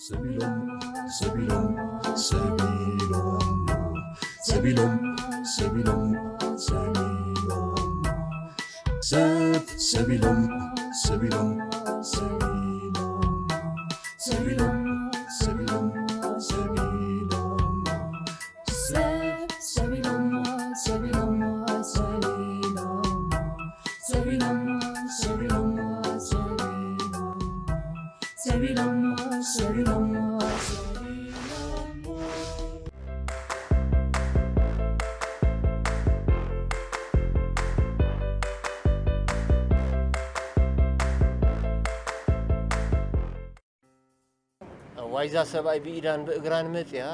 ሰቢሎም ሰቢሎም ሰቢሎም ሰቢሎም ሰቢሎም ሰቢሎም ሰብ ሰቢሎም ሰቢሎም ሰቢሎም ሰቢሎም ሰቢሎም ሰቢሎም ሰብ ሰቢሎም ሰቢሎም ሰቢሎም ሰቢሎም ሰቢሎም ሰቢሎም ሰቢሎም ሰቢሎም ሰቢሎም እዋይ እዛ ሰብኣይ ብኢዳን ብእግራን መፅያ።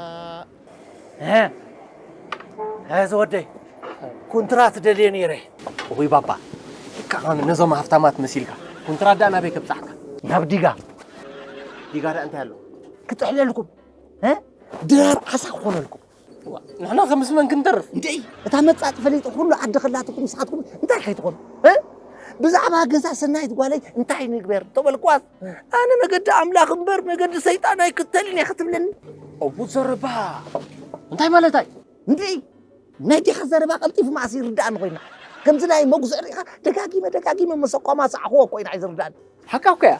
እዚ ወደይ ኩንትራት ደልየ ነይረ። ወይ ባባ፣ ከዓም ነዞም ሃፍታማት መሲልካ ኩንትራት ዳ ናበይ ከብጻሕካ? ናብ ዲጋ። ዲጋ ዳ እንታይ ኣሎ? ክጥሕለልኩም፣ እ? ድራር ዓሳ ክኾነልኩም። ንሕና ከምስ መን ክንተርፍ? እንዴ፣ እታ መጻጥ ፈሊጡ ኩሉ ዓዲ ከላትኩም ንስኻትኩም እንታይ ከይትኾኑ? እ? ብዛዕባ ገዛ ሰናይት ጓለይ እንታይ ንግበር ተበልኳስ፣ ኣነ መገዲ ኣምላኽ እምበር መገዲ ሰይጣን ኣይክተልን እየ ክትብለኒ። ኣቡ ዘረባ እንታይ ማለት ኣይ? እንዴ፣ ናይ ዲኻ ዘረባ ቀልጢፉ መኣስ ይርዳእኒ ኮይና። ከምዚ ናይ መጉዝዕ ርኢኻ ደጋጊመ ደጋጊመ መሰቋማ ሰዕኽዎ ኮይና እዩ ዝርዳእኒ። ሓቃ እኮ እያ።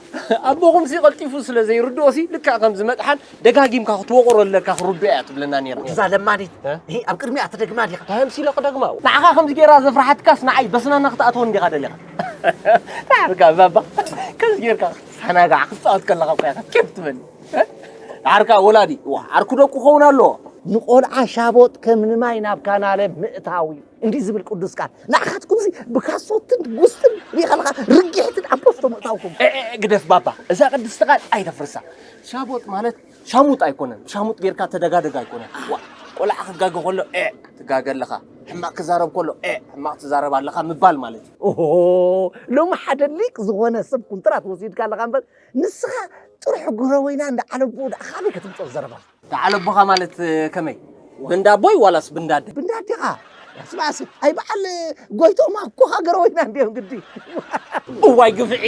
ኣቦኹም ሲ ቀልጢፉ ስለ ዘይርድኦ ሲ ልክዕ ከምዚ መጥሓን ደጋጊምካ ክትወቕሮ ኣለካ ክርድኦ እያ ትብለና ነይራ። እዛ ለማኒት እ? ይሄ ኣብ ቅድሚኣ ትደግማ ዲኻ? እንታይ ምሲለ ክደግማ? ንዓኻ ከምዚ ገይራ ዘፍርሓትካስ ንዓይ በስናና ክትኣትወን ዲኻ ደሊኻ? ታርካ ባባ ከምዚ ጌርካ ተናጋዕ ክትፃወት ከለኻ እኮ ኢኻ ኬፍ ትበል። እ? ዓርካ ወላዲ ዋ ዓርኩ ደቁ ክኸውን ኣለዎ። ንቆልዓ ሻቦጥ ከም ንማይ ናብ ካናለ ምእታው እዩ። እንዲህ ዝብል ቅዱስ ቃል ንዓኻትኩም ሲ ብካሶትን ጉስጥን ሪኻ ኣለኻ ርጊሕትን ኣቦስቶ ምእታውኩም። ኤ፣ ኤ፣ ግደፍ ባባ፣ እዛ ቅድስቲ ቃል ኣይተፍርሳ። ሻቦጥ ማለት ሻሙጥ ኣይኮነን። ሻሙጥ ጌርካ ተደጋደግ ኣይኮነን። ዋ፣ ቆልዓ ክጋገ ከሎ ኤ ትጋገ ኣለኻ፣ ሕማቕ ክዛረብ ከሎ ኤ ሕማቕ ትዛረብ ኣለኻ ምባል ማለት እዩ። ኦሆ፣ ሎሚ ሓደ ሊቅ ዝኾነ ሰብ ኩንትራት ወሲድካ ኣለኻ እምበር ንስኻ ጥርሑ ጉረወይና እንዳ ዓለቡ ደኣ ካበይ ከተምፅኦ ዘረባ? ደዓል ኣቦኻ ማለት ከመይ? ብንዳ ኣቦይ ዋላስ ብንዳ ኣደ? ብንዳ ኣዴኻ። ስማዕሲ ኣይ በዓል ጎይቶም ኣኮኻ ገረወይና እንዲዮም ግዲ። እዋይ ግፍዒ።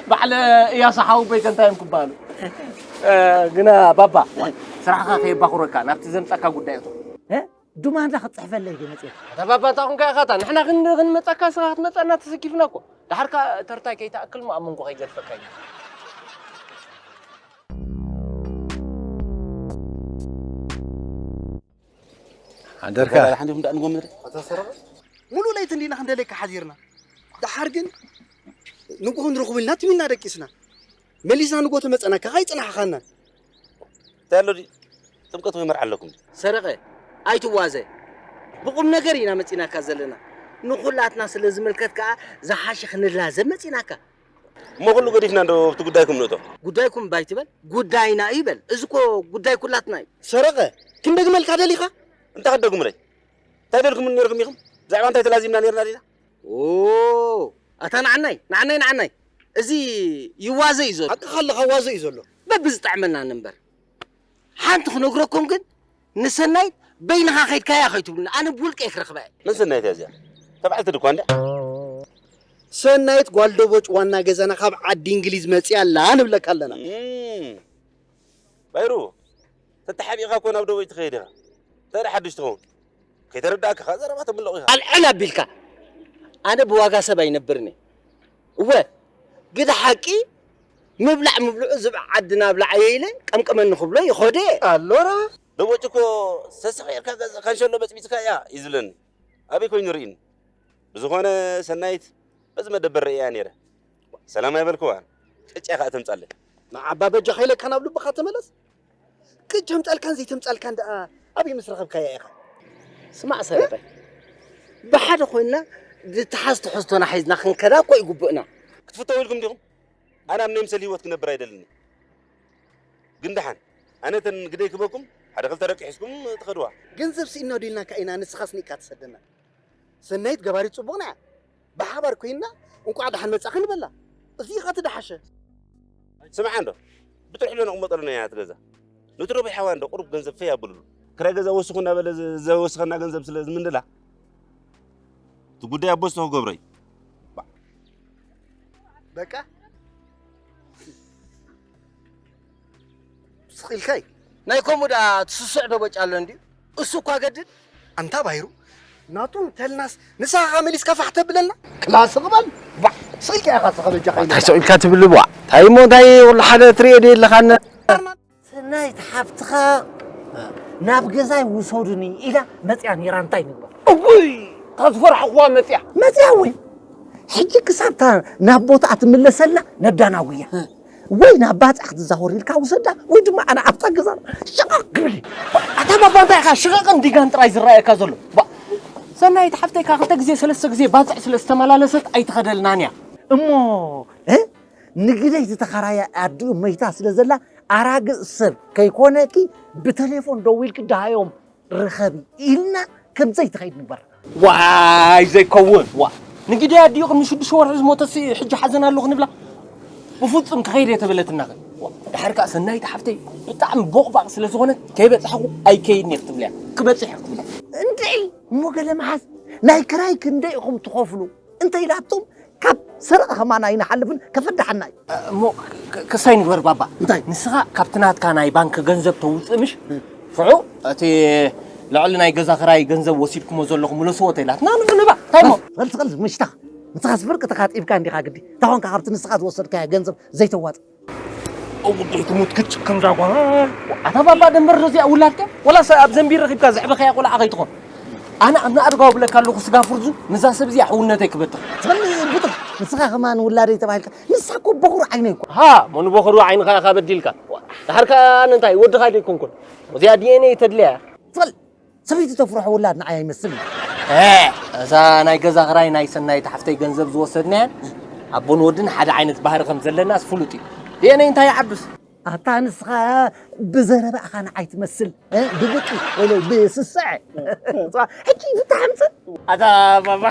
በዓል እያሱ ሓወቦይ ከ እንታይ እዮም ክበሃሉ? ግና ባባ ስራሕኻ ከየባኽረካ ናብቲ ዘምፀካ ጉዳይ እቶ። ዱማንዳ ክትፅሕፈለይ ገ መፅእ። ኣታ ባባ እንታይ ኹንካ ኢኻ እታ ንሕና ክን- ክንመፀካ ስኻ ክትመፀና ተሰኪፍና እኮ። ደሓርካ ተርታይ ከይትኣክል ሞ ኣብ መንጎ ከይገድፈካ እዩ። ሓደርካ ሓንቲ ኹም ዳኣ ንጎ ምድሪ ሙሉእ ለይቲ እንዲና ክንደለካ ሓዲርና። ደሓር ግን ንጉሆ ንረኽቡ ኢልና ትም ኢልና ደቂስና። መሊስና ንጎ ተመፀና ካኻ ኣይፅናሕኻናን። እንታይ ኣሎ ድዩ? ጥምቀት ወይ መርዓ ኣለኩም ድዩ? ሰረቐ ኣይትዋዘ። ብቑም ነገር ኢና መፂናካ ዘለና። ንኹላትና ስለ ዝምልከት ከዓ ዝሓሸ ክንላዘብ መፂናካ። እሞ ኩሉ ገዲፍና እንዶ ኣብቲ ጉዳይኩም ንእቶ። ጉዳይኩም እባ ኣይትበል፣ ጉዳይና እዩ በል። እዚ እኮ ጉዳይ ኩላትና እዩ። ሰረቐ፣ ክንደግመልካ ደሊኻ? እንታይ ክትደግሙለይ? እንታይ ደልኩምኒ ነርኩም ኢኹም? ብዛዕባ እንታይ ተላዚምና ነርና ዲና? ኦ፣ ኣታ ንዓናይ፣ ንዓናይ፣ ንዓናይ። እዚ ይዋዘ እዩ ዘሎ። ሓቅኻ ኣለኻ፣ ዋዘ እዩ ዘሎ። በብዝጥዕመና ንንበር። ሓንቲ ክነግረኩም ግን ንሰናይት በይንኻ ከይድካያ ከይትብሉኒ ኣነ ብውልቀይ ክረኽባ እየ። መን ሰናይት እያ እዚኣ? ተባዕልቲ ድኳን ድያ? ሰናይት ጓል ደቦጭ ዋና ገዛና ካብ ዓዲ እንግሊዝ መፂኣ ኣላ ንብለካ ኣለና። እም። ባይሩ ተተሓቢእኻ እኮ ናብ ደቦጭ ትኸይድ ኢኻ። እንታይ ደኣ ሓድሽ ትኸውን? ከይተረዳእካ ከኣ ዘረባ ተምልቕ ኢኻ። ኣልዕል ኣቢልካ ኣነ ብዋጋ ሰብ ኣይነብርን እየ። እወ ግደ ሓቂ ምብላዕ ምብልዑ ዝብዕ ዓዲ ናብላዕ እየ ኢለ ቀምቀመኒ ክብሎ ይኸዶ እየ። ኣሎራ ደቦጭ እኮ ሰሰቕ ኢልካ ገዛእካን ሸሎ በጽቢጽካ እያ እዩ ዝብለኒ። ኣበይ ኮይኑ ርኢኒ? ብዝኾነ ሰናይት በዚ መደበር ርእያ ነይረ። ሰላም ኣይበልክዋን። ቅጭ ኢኻ እተምጻለይ። ንዓባ በጃኻ ኢለካ ናብ ልብኻ ተመለስ። ቅጭ ኣምጻልካን ዘይተምጻልካን ደኣ ኣበይ ምስ ረኸብካያ ኢኻ? ስማዕ ሰረቐ፣ ብሓደ ኮይንና ዝተሓዝ ትሕዝቶና ሒዝና ክንከዳ እኮ ይግብእና። ክትፍተው ኢልኩም ዲኹም? ኣነ ኣብ ናይ ምሰል ህይወት ክነብር ኣይደልን እየ። ግን ደሓን ኣነ እተን ግደይ ክበኩም ሓደ ክልተ ደቂ ሒዝኩም ትኸድዋ። ገንዘብ ስኢንና ዶ ኢልናካ ኢና ንስኻ ኣስኒቕካ ትሰደና? ሰናይት ገባሪት ጽቡቕና እያ። ብሓባር ኮይንና እንቋዕ ደሓን መጻእኺ ንበላ። እዚ ኢኻ እቲ ደሓሸ። ስምዓ እንዶ ብጥርሑ ዶ ነቕመጠሉ ናይ ናት ገዛ ንትረቡ ይሓዋ እንዶ ቁሩብ ገንዘብ ፈይ ኣብሉሉ ክራይ ገዛ ወስኹ እናበለ ዘወስኸና ገንዘብ ስለ ዝምንድላ እቲ ጉዳይ ኣቦ ዝተኽገብሮ እዩ። በቃ ስቕ ኢልካ እዩ። ናይ ከምኡ ደኣ ትስስዕ ዶ በጫ ኣሎ እንድዩ? እሱ እኳ ገድድ። ኣንታ ባይሩ፣ ናቱ እንተልናስ ንስኻ ከ መሊስካ ፋሕ ተብለና? ክላስ እቕበል። ባ፣ ስቕ ኢልካ ኢኻ ስኻ በጃኻ ኢለ። እንታይ ስቕ ኢልካ ትብል ቧ? እንታይ እሞ እንታይ ወላ ሓደ ትሪኦ ዶ የለኻን? ሰናይት ሓፍትኻ ናብ ገዛይ ውሰዱኒ ኢላ መጽያ ነይራ፣ እንታይ ንግበር? እውይ፣ ካብ ዝፈራሕኹዋ መጽያ። መጽያ ወይ? ሕጂ ክሳብ እታ ናብ ቦታኣ ትምለሰልና ነዳናጉያ። ወይ ናብ ባጽዕ ክትዛወር ኢልካ ውሰዳ፣ ወይ ድማ ኣነ ኣብታ ገዛ ሸቓቕ ክብል። ኣታ ባባ እንታይ ኢኻ ሽቓቕን ዲጋን ጥራይ ዝረኣየካ ዘሎ? ባ-፣ ሰናይት ሓፍተይ ካብ ክልተ ግዜ ሰለስተ ግዜ ባጽዕ ስለ ዝተመላለሰት ኣይትኸደልናን እያ። እሞ፣ እ? ንግደይ ዝተኸራያ ኣዲኡ መይታ ስለ ዘላ ኣራግእ ሰብ ከይኮነኪ ብቴሌፎን ደዊልኪ ደሃዮም ርኸቢ ኢልና ከም ዘይትኸይድ ንግበር። ዋይ ዘይከውን ዋ ንግዲ ኣዲኡ ቅድሚ ሽዱሽተ ወርሒ ዝሞተሲ ሕጂ ሓዘን ኣሎ ክንብላ ብፍጹም ክኸይድ እየ ተበለትና ከ ዋ ድሓር ከኣ ሰናይት ሓፍተይ ብጣዕሚ ቦቕባቕ ስለ ዝኾነት ከይበጻሕኩ ኣይከይድን እየ ክትብልያ ክበጽሕ እየ ክትብልያ እንድዒ እሞ ገለ መሓዝ ናይ ክራይ ክንደይ ኢኹም ትኸፍሉ እንተ ኢላቶም ካብ ሰረቕ ከማን ኣይንሓልፍን ከፍድሓና እዩ። እሞ ክ- ክሳይ ንግበር ባባ እንታይ? ንስኻ ካብቲ ናትካ ናይ ባንክ ገንዘብ ተውፅእ ምሽ ሽዑ እቲ ልዕሊ ናይ ገዛ ክራይ ገንዘብ ወሲድኩሞ ዘለኹም ምለስዎ ተኢላትና ንዑ ንባ እንታይ እሞ? ቐልስ ቐልስ ምሽታ ንስኻስ ፍርቂ ተኻጢብካ እንዲኻ ግዲ ታኾንካ ካብቲ ንስኻ ዝወሰድካዮ ገንዘብ ዘይተዋፅእ። እውደይ ትሙት ክትጭክን ዛጓ ኣታ ባባ ደንበር ዶ እዚኣ ውላድካ ወላስ ኣብ ዘንቢል ረኺብካ ዘዕበኸያ ቆልዓ ከይትኾን ኣነ ኣብ ንኣድጋው ብለካ ኣለኹ ስጋ ፍርዙ ንዛ ሰብ እዚኣ ሕውነተይ ክበትኽ ትኽእል ብትኽ ንስኻ ከማን ውላደይ ተባሂልካ ንሳ እኮ በኹሩ ዓይነይ እኮ ሃ መኑ በኹሩ ዓይንኻ ኢኻ በዲልካ ድሓር ከኣ ኣነ እንታይ ወድኻ ዶ ኣይኮንኩን እዚኣ ዲኤንኤ ተድልያ እያ ትኽእል ሰበይቲ ተፍርሖ ውላድ ንዓይ ኣይመስልን እዛ ናይ ገዛ ኽራይ ናይ ሰናይት ሓፍተይ ገንዘብ ዝወሰድናየን ኣቦን ወድን ሓደ ዓይነት ባህሪ ከም ዘለናስ ፍሉጥ እዩ ዲኤንኤ እንታይ ይዓብስ ኣታ ንስኻ ብዘረባ ኢኻ ንዓይ ትመስል እ? ብብቂ ወይ ብስስዐ ሕጂ ፍታሕ ኣምፅእ ኣታ ባባ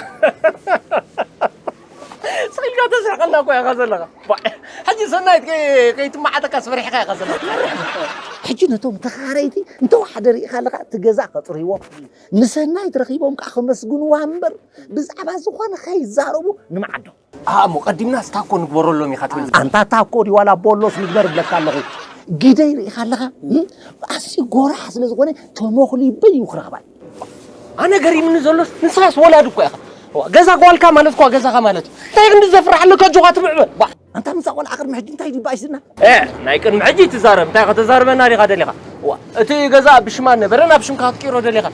ስኢልካ ተስሕቀና እኮ ኢኻ ዘለኻ ቧዕ። ሕጂ ሰናይት ከይ- ከይትመዓጠካ ስፈሪሕካ ኢኻ ዘለኻ ሕጂ ነቶም ተኻረይቲ እንተወሓደ ርኢኻ ኣለኻ እቲ ገዛ ከፅርይዎ ንሰናይት ረኺቦም ከዓ ከመስግንዋ እምበር ብዛዕባ ዝኾነ ከይዛረቡ ንመዓዶም ኣሞ ቀዲምና ስታኮ ንግበረሎም ኢኻ ትብል ኣንታ ታኮ ድዩ ዋላ ቦሎስ ንግበር እብለካ ኣለኹ ግደይ ርኢኻ ኣለኻ ኣስዩ ጎራሕ ስለ ዝኾነ ተመኹሊበይ እዩ ክረኽባይ ኣነ ገሪምኒ ዘሎስ ንስኻስ ወላድ እኮ ኢኻ ገዛ ጓልካ ማለት እኳ ገዛኻ ማለት እዩ እንታይ ክንዲ ዘፍራሕ ኣለካ ጆኻ ትምዕበል ኣንታ ምሳ ቆልዓ ቅድሚ ሕጂ እንታይ ድዩ ባእሽትና ናይ ቅድሚ ሕጂ ትዛረብ እንታይ ከተዛርበና ዲኻ ደሊኻ እቲ ገዛ ብሽማ ነበረ ናብ ሽምካ ክትቅይሮ ደሊኻ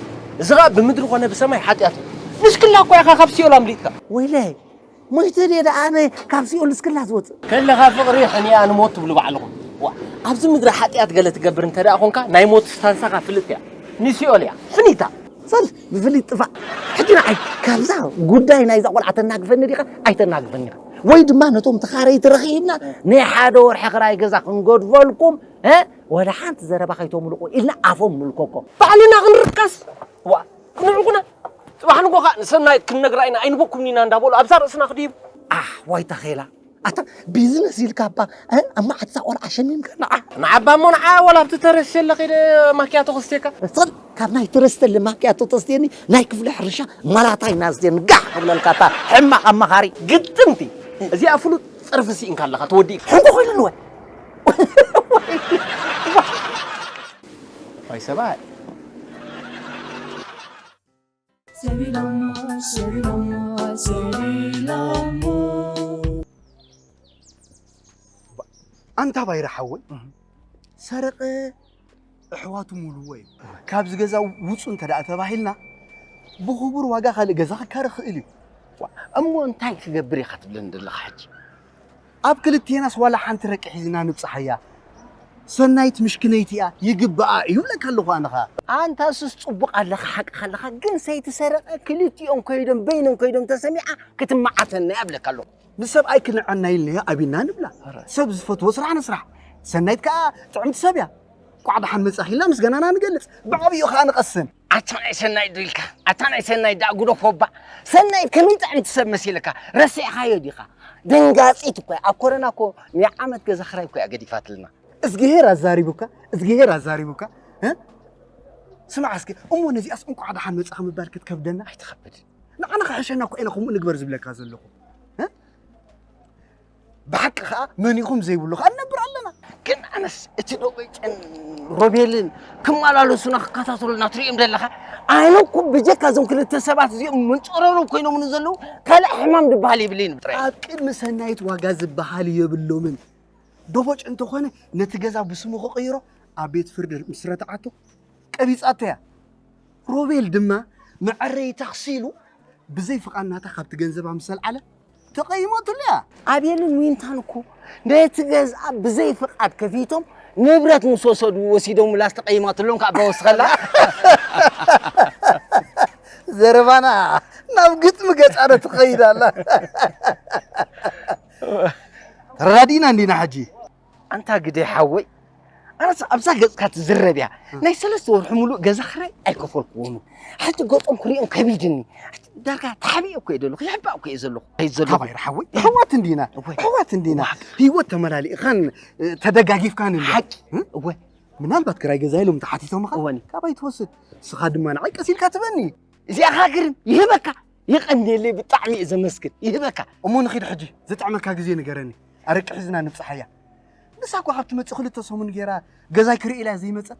እዚ ኸኣ ብምድሪ ኮነ ብሰማይ ሓጢኣት እዩ ንስክላ እኳ ኢኻ ካብ ሲኦል ኣምሊጥካ ወይለይ ሞይተ ድየ ደኣ ኣነ ካብ ሲኦል ንስክላ ዝወፅእ ከለኻ ፍቕሪ ሕንያ ንሞት ትብሉ ባዕልኹም ዋ ኣብዚ ምድሪ ሓጢኣት ገለ ትገብር እንተ ደኣ ኾንካ ናይ ሞት ስታንሳኻ ፍልጥቲ እያ ንሲኦል እያ ፍኒታ ሰል ብፍልይ ጥፋእ ሕጂ ንዓይ ካብዛ ጉዳይ ናይዛ ቆልዓ ተናግፈኒ ዲኻ ኣይተናግፈኒ ኢኻ ወይ ድማ ነቶም ተኻረይቲ ረኺብና ናይ ሓደ ወርሒ ክራይ ገዛ ክንገድፈልኩም ወላ ሓንቲ ዘረባ ከይተምልቑ ኢልና ኣፎም ንልከኮም ባዕልና ክንርካስ ዋ ክንዕቁና ጽባሕ ንጎኻ ንሰናይት ክንነግራ ኢና ኣይንበኩም ኢና እንዳበሉ ኣብዛ ርእስና ክድይቡ ኣሕ ዋይ ታኼላ ኣታ ቢዝነስ ኢልካ እባ ኣብ መዓትዛ ቆልዓ ሸሚምካ ንዓ ንዓባ እሞ ንዓ ወላ ኣብቲ ተረስተ ለኸይደ ማኪያቶ ክስቴካ ጽል ካብ ናይ ተረስተ ለማኪያቶ ተስትየኒ ናይ ክፍሊ ሕርሻ ማላታ ኢና ዝትየኒ ጋሕ ክብለልካ እታ ሕማቕ ኣማኻሪ ግጥምቲ እዚኣ ፍሉጥ ጸርፊ ስኢንካ ኣለኻ ተወዲእካ ሕንቆ ኮይኑኒ ወይ ወይ ሰብኣይ ኣንታ ባይረ ሓወይ ሰረቐ ኣሕዋቱ ሙሉዎ እዩ ካብዚ ገዛ ውፁ እንተ ደኣ ተባሂልና ብኽቡር ዋጋ ካልእ ገዛ ክካረ ክእል እዩ እሞ እንታይ ክገብር ኢኻ ትብለኒ ዘለኻ ሕጂ ኣብ ክልቴናስ ዋላ ሓንቲ ረቂ ሒዝና ንብጽሓያ ሰናይት ምሽክነይቲ እያ ይግብኣ እዩ ብለካ ኣለኹ ኣነ ኸኣ ኣንታ እሱስ ጽቡቕ ኣለኻ ሓቅኻ ኣለኻ ግን ሰይትሰረቐ ክልቲኦም ከይዶም በይኖም ከይዶም ተሰሚዓ ክትመዓተና እያ ብለካ ኣለኹ ንሰብኣይ ክንዐና ኢልናዮ ኣቢና ንብላ ሰብ ዝፈትዎ ስራሕ ንስራሕ ሰናይት ከኣ ጥዕምቲ ሰብ እያ እንቋዕ ደሓን መጻኺ ኢልና ምስጋናና ንገልጽ ብዓብዩ ከኣ ንቐስን ኣታ ናይ ሰናይ ዶ ኢልካ ኣታ ናይ ሰናይ ደኣ ጉዶ ኮባ ሰናይ ከመይ ጥዕምቲ ሰብ መሲልካ ረሲዕኻዮ ዲኻ ደንጋጺት እኮ ኣብ ኮረና እኮ ናይ ዓመት ገዛ ክራይ እኮ እያ ገዲፋትልና እዝግሄር ኣዛሪቡካ እዝግሄር ኣዛሪቡካ እ? ስማዕ እስኪ እሞ ነዚኣስ እንቋዕ ደሓን መጻኺ ምባል ክትከብደና ኣይትኸብድ ንዓና ክሕሸና እኮ ኢና ከምኡ ንግበር ዝብለካ ዘለኹ እ? ብሓቂ ከዓ መኒኹም ዘይብሉ ከዓ ንነብር ኣለና ግን ኣነስ እቲ ዶበጨን ሮቤልን ክመላለሱና ክከታተሉና ትርእዮም ዘለኻ? ኣነ እኮ ብጀካ እዞም ክልተ ሰባት እዚኦም መንጨረሮብ ኮይኖምኒ ዘለዉ ካልእ ሕማም ዝበሃል የብለይን ጥራይ። ኣብ ቅድሚ ሰናይት ዋጋ ዝበሃል የብሎምን። ዶቦጭ እንተኾነ ነቲ ገዛ ብስሙ ክቕይሮ ኣብ ቤት ፍርዲ ምስ ረትዓቶ ቀቢጻቶ እያ። ሮቤል ድማ መዐረይ ታኽሲ ኢሉ ብዘይ ፍቓድ ናታ ካብቲ ገንዘባ ምስ ኣልዓለ ተቐይሞትሉ እያ። ኣቤልን ዊንታን እኮ ነቲ ገዛ ብዘይ ፍቓድ ከፊቶም ንብረት ምስ ወሰዱ ወሲዶም ምላስ ተቐይማትሎም ካብ ወስኸላ። ዘረባና ናብ ግጥሚ ገጻ ዶ ትኸይድ ኣላ። ተረዳዲና እንዲና ሕጂ። ኣንታ ግደ ሓወይ፣ ኣነስ ኣብዛ ገጽካ ትዝረብ እያ። ናይ ሰለስተ ወርሒ ሙሉእ ገዛ ክራይ ኣይከፈልኩዎን። ሕጂ ገጾም ክሪኦም ከቢድኒ። ዳርጋ ተሓቢኤ እኮ እየ ዘለኹ፣ ይሕባእ እኮ እየ ዘለኹ። ኣይ ዘለኹ። ካባይ ሓወይ፣ ኣሕዋት እንዲና፣ እወ። ኣሕዋት እንዲና። እወ። ህይወት ተመላሊእኻን፣ እ፣ ተደጋጊፍካን እንዲያ። ሓቂ። እ? እወ። ምናልባት ክራይ ገዛ ኢሎም ተሓቲቶምኻ? እወኒ። ካባይ ትወስድ። ንስኻ ድማ ንዓይ ቀስ ኢልካ ትበኒ። እዚኣ ኻግርም ይህበካ። የቐንየለይ፣ ብጣዕሚ እየ ዘመስግን። ይህበካ። እሞ ንኺድ ሕጂ፣ ዝጥዕመካ ግዜ ንገረኒ። ኣረቂ ሒዝና ንብጽሓያ። ንሳ እኳ ካብ ትመጽእ ክልተ ሰሙን ጌራ ገዛይ ክርኢ ኢላ ዘይመጸት።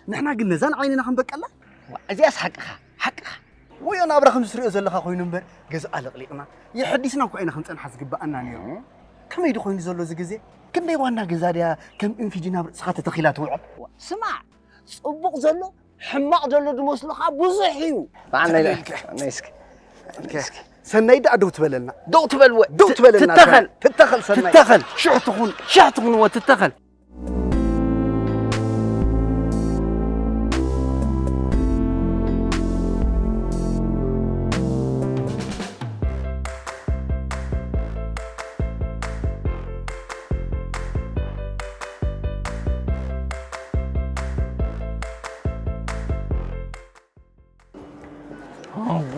ንሕና ግን ነዛን ዓይንና ክንበቀላ? ዋ፣ እዚኣስ ሓቅኻ፣ ሓቅኻ። ወዮ ናብራ ከም ዝትሪኦ ዘለኻ ኮይኑ እምበር፣ ገዛ ኣለቕሊቕና፣ የሐዲስና እኳ ኢና ክንጸንሓ ዝግብኣና ነይሩ። ከመይ ዶ ኮይኑ ዘሎ እዚ ግዜ? ክንደይ ዋና ገዛ ድያ ከም ኢንፊጂ ናብ ርእስኻ ተተኺላ ትውዕል? ዋ፣ ስማዕ፣ ጽቡቕ ዘሎ ሕማቕ ዘሎ ዝመስሎ ኸዓ ብዙሕ እዩ። በዓል ናይ ትብል ኢልካ። ናይ እስኪ። እስኪ። ሰናይ ደኣ ደው ትበለልና። ደው ትበል ወ-፣ ደው ትበለልና ትተኸል። ሰናይ። ትተኸል ሰናይ። ትተኸል። ሽሕ ትኹን፣ ሽሕ ትኹን ወ-፣ ትተኸል።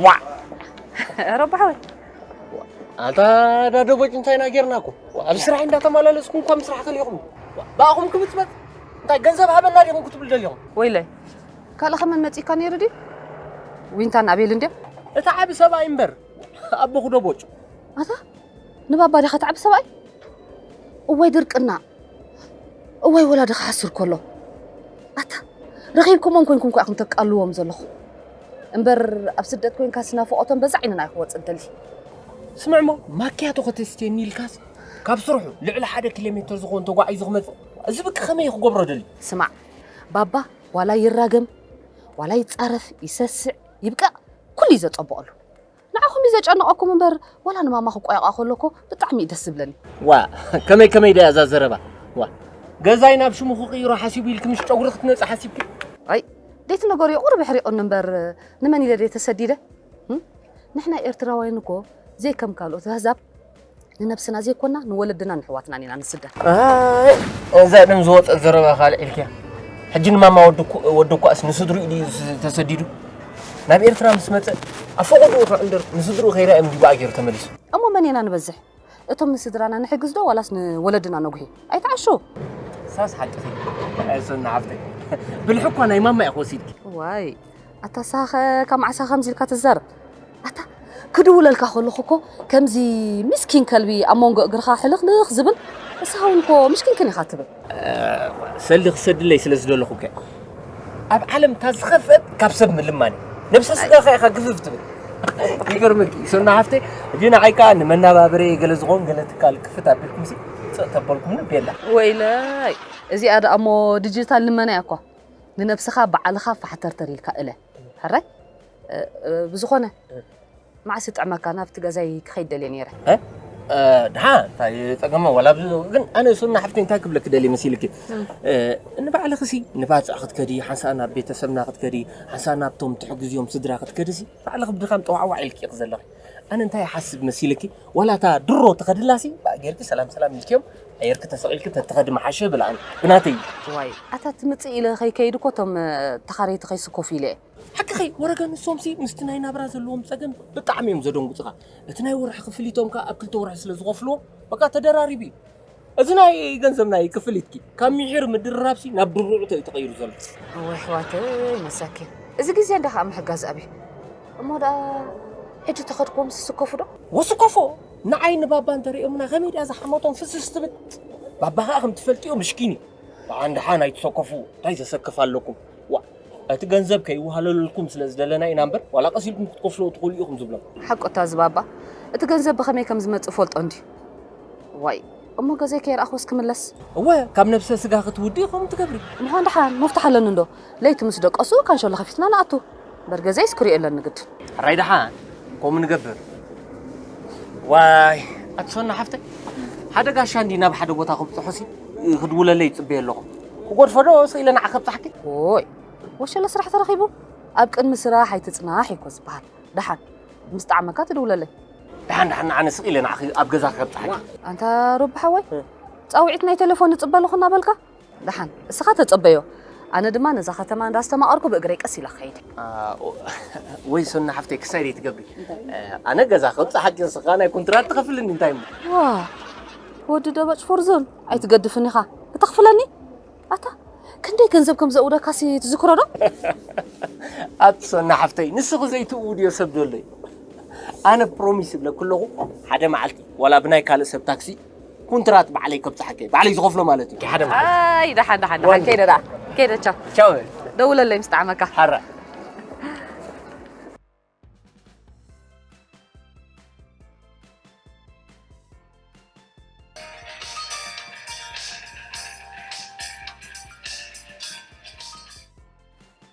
ዋ! ረባሕ ወይ? ኣንታ ዳደቦጭ እንታይ ኢና ጌርናኩም? ኣብ ስራሕ እንዳተመላለስኩም እኳ ምስራሕ ከሊኹም። ብኣኹም ክብጽበጥ እንታይ ገንዘብ ሃበና ዲኹም ክትብሉ ደሊኹም? ወይለይ፣ ካልእ ከመን መጺእካ ነይሩ ድዩ? ዊንታን ኣቤልን ድዮም? እቲ ዓቢ ሰብኣይ እምበር፣ ኣቦኹ ደቦጭ። ኣታ ንባባ ዲኻ እቲ ዓቢ ሰብኣይ? እዋይ ድርቅና፣ እዋይ ወላዲ ክሓስር ከሎ። ኣታ ረኺብኩሞም ኮይንኩም እኮ ኢኹም ተቃልዎም ዘለኹም። እምበር ኣብ ስደት ኮይንካ ስናፍቖቶም በዛ ዓይንና እዩ ክወጽእ ደሊ። ስምዕሞ፣ ማኪያቶ ከተስትየኒ ኢልካስ ካብ ስርሑ ልዕሊ ሓደ ኪሎ ሜትር ዝኾን ተጓዒዙ ክመጽእ፣ እዚ ብቅ ከመይ ክገብሮ ደሊ? ስማዕ፣ ባባ ዋላ ይራገም፣ ዋላ ይጻረፍ፣ ይሰስዕ፣ ይብቀቕ፣ ኩሉ እዩ ዘጸብቐሉ። ንዓኹም እዩ ዘጨንቐኩም እምበር፣ ዋላ ንማማ ክቆያቋ ከሎ እኮ ብጣዕሚ እዩ ደስ ዝብለኒ። ዋ፣ ከመይ ከመይ ደያ እዛ ዘረባ? ዋ፣ ገዛይ ናብ ሽሙ ክቕይሮ ሓሲቡ ኢልኪ ምሽ ጨጉሪ ክትነጽ ሓሲብኪ? ኣይ፣ ደይትነገርዮ ቁሩብ ኣሕሪቑኒ እምበር፣ ንመን ኢለ ደይ ተሰዲደ? እም? ንሕና ኤርትራውያን እኮ ዘይከም ካልኦት ኣህዛብ ንነብስና ዘይኮና ንወለድና ንሕዋትናን ኢና ንስደድ። ኣይ፣ እዛ ደም ዝወጸት ዘረባ ካልእ ኢልኪያ። ሕጂ ንማማ ወዲ እኮ-፣ ወዲ እኳስ ንስድሪኡ ድዩ ዝ-፣ ተሰዲዱ? ናብ ኤርትራ ምስ መጸ ኣብ ፈቐድኡ ከዕንድር ንስድሪኡ ከይረኣዮም ድዩ ብኣ ገይሩ ተመሊሱ? እሞ መን ኢና ንበዝሕ? እቶም ንስድራና ንሕግዝ ዶ ዋላስ ንወለድና ነጉሂ? ኣይትዓሹ። ሳስ ሓቅኺ። ኣይ ሶና ሓፍተይ። ብልሒ እኳ ናይ ማማ ኢኺ ወሲድኪ። ዋይ፣ ኣታ ሳኸ ካብ መዓስ ከምዚ ኢልካ ትዛረብ? ኣታ ክድውለልካ ከለኹ እኮ ከምዚ ምስኪን ከልቢ ኣብ መንጎ እግርኻ ሕልኽልኽ ዝብል፣ ንስኻ እውን እኮ ምሽኪንክን ኢኻ ትብል። እ፣ ሰልዲ ክሰድለይ ስለ ዝደለኹ እኮ። ኣብ ዓለም እታ ዝኸፍአት ካብ ሰብ ምልማን እዩ። ነብሰ ስጋኻ ኢኻ ግፍፍ ትብል። ይገርመኪ፣ ሶና ሓፍተይ፣ ሕጂ ንዓይ ከኣ ንመናባብረይ ገለ ዝኾን ገለ ትካል ክፍት ኣቢልኩምሲ፣ ጽእ ተበልኩምኒ ቤላ። ወይለይ፣ እዚኣ ደኣ እሞ ዲጂታል ልመና እያ እኳ። ንነብስኻ ባዕልኻ ፋሕተርተር ኢልካ እለ። ሕራይ? እ፣ እ፣ ብዝኾነ፣ እ። መዓስ ይጥዕመካ? ናብቲ ገዛይ ክኸይድ ደልየ ነይረ። እ? እ፣ ድሓ፣ እንታይ ጸገማ ዋላ ብዙ፣ ግን ኣነ ሶና ሓፍተይ እንታይ ክብለኪ ደልየ መሲልኪ? እ። እ፣ ንባዕልኽሲ ንባጽዕ ክትከዲ፣ ሓንሳእ ናብ ቤተሰብና ክትከዲ፣ ሓንሳእ ናብቶም ትሕግዝዮም ስድራ ክትከድሲ፣ ባዕልኺ ብድኻም ጠዋዕዋዕ ኢልኪ ኢኺ ዘለኺ። ኣነ እንታይ ይሓስብ መሲልኪ? ዋላ እታ ድሮ ትኸድላሲ፣ ባእ ጌርኪ ሰላም ሰላም ኢልክዮም፣ ኣየርኪ ተሰቒልኪ ተትኸዲ መሓሸ ብለኣኒ። ብናተይ። ዋይ፣ ኣታ ትምጽእ ኢለ ከይከይድ እኮ እቶም፣ እ፣ ተኻረይቲ ከይስኮፉ ኢለ እየ። ሓቅኺ፣ ወረገ ንሶምሲ ምስቲ ናይ ናብራ ዘለዎም ጸገም ብጣዕሚ እዮም ዘደንጉጹኻ። እቲ ናይ ወርሒ ክፍሊቶም ከኣ ኣብ ክልተ ወርሒ ስለ ዝኸፍልዎ፣ በቃ ተደራሪቡ እዩ። እዚ ናይ ገንዘብ ናይ ክፍሊትኪ ካብ ምሒር ምድርራብሲ ናብ ድሩዑ እዩ ተቐይሩ ዘሎ። እወ ኣሕዋተይ መሳኪን፣ እዚ ግዜ እንዳ ከኣ ምሕጋዝ ኣብዩ። እሞ ደኣ ሕጂ ተኸድክዎም ስስከፉ ዶ? ወስከፎ! ንዓይ ንባባ እንተሪኦምና ከመይ ደኣ ዝሓመቶም ፍስስ ትብል? ባባ ከኣ ከም ትፈልጥዮ ምሽኪን እዩ። ደሓን ደሓን ኣይትሰከፉ፣ እንታይ ዘሰክፍ ኣለኩም? ዋ፣ እቲ ገንዘብ ከይወሃለልኩም ስለ ዝደለና ኢና እምበር፣ ዋላ ቀስ ኢልኩም ክትከፍልዎ ትኽእሉ ኢኹም ዝብሎም። ሓቆታ ዝባባ፣ እቲ ገንዘብ ብኸመይ ከም ዝመጽእ ፈልጦ እንድዩ። ዋይ፣ እሞ ገዛይ ከይረኣኽዎስ ክምለስ? እወ፣ ካብ ነብሰ ስጋ ክትውዲ ከምኡ ትገብሪ። ምዃን ደሓን መፍትሕ ኣለኒ እንዶ። ለይቲ ምስ ደቀሱ ካንሸሎ ከፊትና ንኣቱ። እምበር ገዛይስ ክሪኦ ኣለኒ ግድ። ሕራይ ደሓን ከምኡ ንገብር። ዋይ፣ ኣቲ ሶና ሓፍተይ፣ ሓደ ጋሻ እንዲ ናብ ሓደ ቦታ ክብጽሖ ሲ ክድውለለይ ይጽበየ ኣለኹ። ክጎድፎ ዶ ስኢለ ንዓ ከብጽሓኪ? ኦይ፣ ወሸለ ስራሕ ተረኺቡ። ኣብ ቅድሚ ስራሕ ኣይትጽናሕ እዩ እኮ ዝበሃል። ደሓን ምስ ጣዕመካ ትድውለለይ። ደሓን ደሓን ንዓነ ስቕ ኢለ ንዓኺ ኣብ ገዛ ከብጽሓኪ። ኣንታ ሮቢ ሓወይ፣ እ። ጻውዒት ናይ ቴሌፎን ንጽበ ኣለኹ እናበልካ? ደሓን እስኻ ተጸበዮ። ኣነ ድማ ነዛ ከተማ እንዳስተማቐርኩ ብእግረይ ቀስ ኢለ ክኸይድ። አ፣ ኦ፣ ወይ ሶና ሓፍተይ ክሳይ ደይ ትገብሪ። እ፣ ኣነ ገዛ ከብጽሓኪ ንስኻ ናይ ኮንትራት ትኸፍልኒ እንታይ እሞ? ዋ፣ ወዲ ደበጭ ፎርዞን ኣይትገድፍን ኢኻ። ክተኽፍለኒ? ኣታ ክንደይ ገንዘብ ከም ዘእውደካሲ ትዝክሮ ዶ? ኣቲ ሶና ሓፍተይ፣ ንስኺ ዘይትእውድዮ ሰብ ዶ ኣሎ እዩ? ኣነ ፕሮሚስ እብለኪ ኣለኹ፣ ሓደ መዓልቲ ዋላ ብናይ ካልእ ሰብ ታክሲ ኩንትራት ባዕለይ ከብጽሓኪ፣ ባዕለይ ዝኸፍሎ ማለት እዩ። ሓደ መዓልቲ። ኣይ፣ ደሓን፣ ደሓን፣ ደሓን። ወንድ። ከይደ ደኣ፣ ከይደ፣ ቻው። ቻው። ደውለለይ ምስ ጠዓመካ። ሓራ።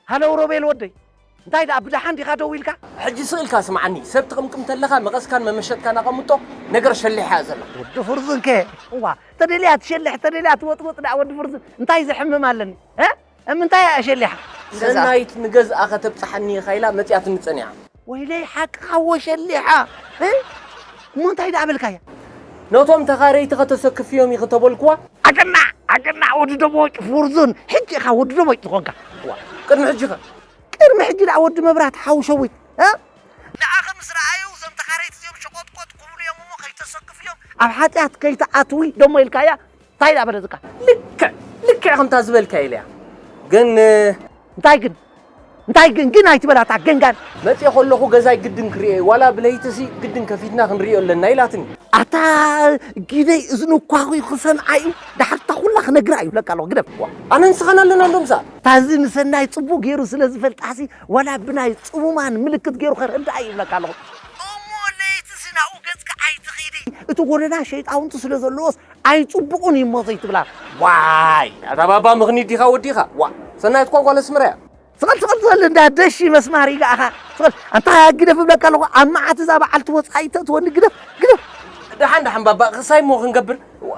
ሃሎ ሮቤል ወደይ፣ እንታይ ደኣ ብደሓን ዲኻ ደው ኢልካ? ሕጂ ስቕ ኢልካ ስምዓኒ፣ ሰብ ትቕምቅም ተለኻ መቐስካን መመሸጥካን ኣቐምጦ፣ ነገር ሸሊሓ እያ ዘላ። ወዲ ፍርዝን ከ? እዋ፣ ተደልያ ትሸልሕ፣ ተደልያ ትወጥወጥ ደኣ ወዲ ፍርዝን፣ እንታይ ዘሕምም ኣለኒ? እ? እምንታይ እያ ሸሊሓ? ገዛ። ሰናይት ንገዝኣ ከተብጽሓኒ ኢኻ ኢላ መጺኣትኒ ጸኒሓ። ወይለይ ሓቅኻ ወሸሊሓ። እ? እሞ እንታይ ደኣ በልካያ? ነቶም ተኻረይቲ ከተሰክፍዮም ኢኺ ተበልኩዋ። ኣገናዕ፣ ኣገናዕ ወዲ ደቦጭ ፍርዙን፣ ሕጂ ኢኻ ወዲ ደቦጭ ዝኾንካ። ዋ፣ ቅድሚ ሕጂ ኸ? ቅድሚ ሕጂ ደኣ ወዲ መብራት ሓው ሸዊት፣ እ? ንኣኺ ምስ ረኣዩ እዞም ተኻረይቲ እዚኦም ሸቆጥቆጥ ክብሉ እዮም እሞ ከይተሰክፍዮም ኣብ ሓጢኣት ከይትኣትዊ ደሞ ኢልካያ። እንታይ ደኣ በለዝካ? ልክዕ፣ ልክዕ ከምታ ዝበልካ ኢለያ። ግን እንታይ ግን? እንታይ ግን? ግን ኣይትበላታ ገንጋን። መጽየ ከለኹ ገዛይ ግድን ክርእዮ እዩ፣ ዋላ ብለይትሲ ግድን ከፊትና ክንርእዮ ኣለና ኢላትኒ። ኣታ ግደይ እዝኑ እኳ ክሰምዓ እዩ፣ ዳሕርታ ኩላ ክነግራ እዩ ብለካ ኣለኹ፣ ግደፍ። ኣነ ንስኻን ኣለና እንዶ ምሳኣ። ታዚ ንሰናይ ጽቡቕ ገይሩ ስለ ዝፈልጣሲ፣ ዋላ ብናይ ጽሙማን ምልክት ገይሩ ከረድኣ እዩ ብለካ ኣለኹ። እሞ ለይትሲ ናብኡ ገጽካ ኣይትኺዲ፣ እቲ ጎደና ሸይጣውንቲ ስለ ዘለዎስ ኣይጽቡቕን እዩ እሞ ዘይትብላ። ዋይ፣ ኣታ ባባ ምኽኒት ዲኻ ወዲኻ? ዋ፣ ሰናይት እኳ ጓል ኣስመራ እያ። ስቐል፣ ስቐል፣ ስቐል፣ እንዳ ደሺ መስማር ይጋኣኻ። ስቐል፣ ኣንታ ግደፍ እብለካ ኣለኹ፣ ኣብ መዓት እዛ በዓልቲ ወጻኢ ተእትወኒ፣ ግደፍ፣ ግደፍ። ደሓን፣ ደሓን ባባ፣ ክሳይ እሞ ክንገብር፣ ዋ፣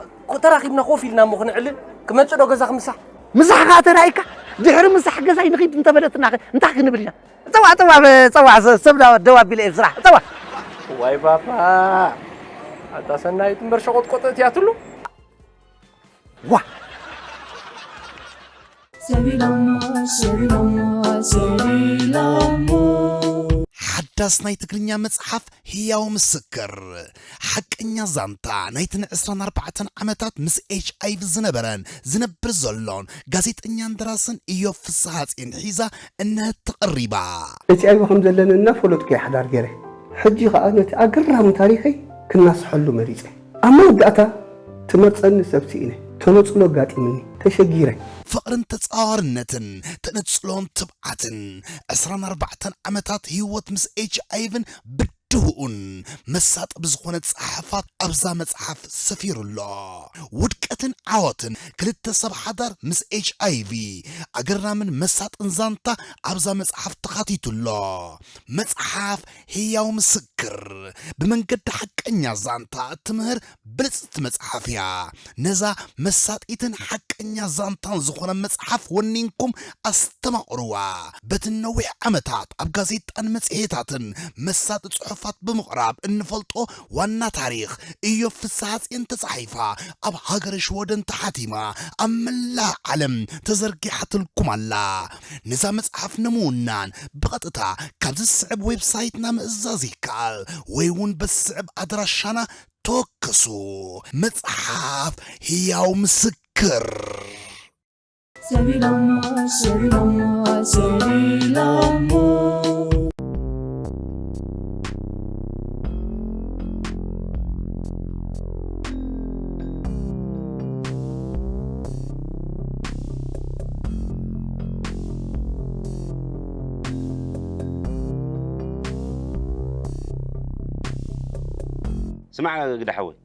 ተራኺብና ኮፍ ኢልና እሞ ክንዕልል፣ ክመጽእ ዶ ገዛ ክምሳሕ? ምሳሕ ከኣ ተራኢካ፣ ድሕሪ ምሳሕ ገዛይ ንኺድ እንተበለትና ኸ እንታይ ክንብል ኢና? ጸዋዕ፣ ጸዋዕ፣ ጸዋዕ፣ ሰ-፣ ሰብ ደው፣ ደው ኣቢለ እየ ስራሕ። ጸዋዕ። ዋይ ባባ። ኣታ ሰናይት እምበር ሸቆጥቆጥ እትያትሉ። ዋ። ሰሊላሞ፣ ሰሊላሞ፣ ሰሊላሞ። ሓዳስ ናይ ትግርኛ መጽሓፍ ህያው ምስክር። ሓቀኛ ዛንታ ናይተን ዕስራን ኣርባዕተን ዓመታት ምስ ኤች ኣይ ቪ ዝነበረን ዝነብር ዘሎን ጋዜጠኛን ደራስን ኢዮብ ፍስሃጽዮን ሒዛ እነሀት ተቐሪባ። ኤች ኣይ ቪ ከም ዘለኒ እናፈለጥኩ እየ ሓዳር ገይረ። ሕጂ ኸኣ ነቲ ኣገራሚ ታሪኸይ ክናስሐሉ መሪጸ። ኣብ መወዳእታ ትመርጸኒ ሰብ ስኢነ። ተነጽሎ ኣጋጢምኒ። ተሸጊረ። ፍቕርን ተጻዋርነትን፣ ተነጽሎን ትብዓትን፣ ዕስራን ኣርባዕተን ዓመታት ህይወት ምስ ኤች ኣይ ቪን ብድሆኡን መሳጢ ብዝኾነ ጸሓፋት ኣብዛ መጽሓፍ ሰፊሩ ኣሎ። ውድቀትን ዓወትን ክልተ ሰብ ሓዳር ምስ ኤች ኣይ ቪ፣ ኣገራምን መሳጥን ዛንታ ኣብዛ መጽሓፍ ተኻቲቱ ኣሎ። መጽሓፍ ህያው ምስክር፣ ብመንገዲ ሓቀኛ ዛንታ እትምህር ብልጽቲ መጽሓፍ እያ። ነዛ መሳጢትን ሓቀኛ ዛንታን ዝኾነ መጽሓፍ ወኒንኩም ኣስተማቕርዋ። በቲ ነዊሕ ዓመታት ኣብ ጋዜጣን መጽሔታትን መሳጢ ጽሑፋት ብምቕራብ እንፈልጦ ዋና ታሪኽ ኢዮብ ፍስሃጽዮን ተጻሒፋ ኣብ ሃገረ ሽወደን ተሓቲማ ኣብ መላእ ዓለም ተዘርጊሓትልኩም ኣላ። ነዛ መጽሓፍ ንምውናን ብቐጥታ ካብዚ ዝስዕብ ዌብሳይትና ምእዛዝ ይከኣል ወይ እውን በዚ ዝስዕብ ኣድራሻና ተወከሱ። መጽሓፍ ህያው ምስክር። ሰሊላሞ፣ ሰሊላሞ፣ ሰሊላሞ። ማዕ ግዳ ሓወይ፣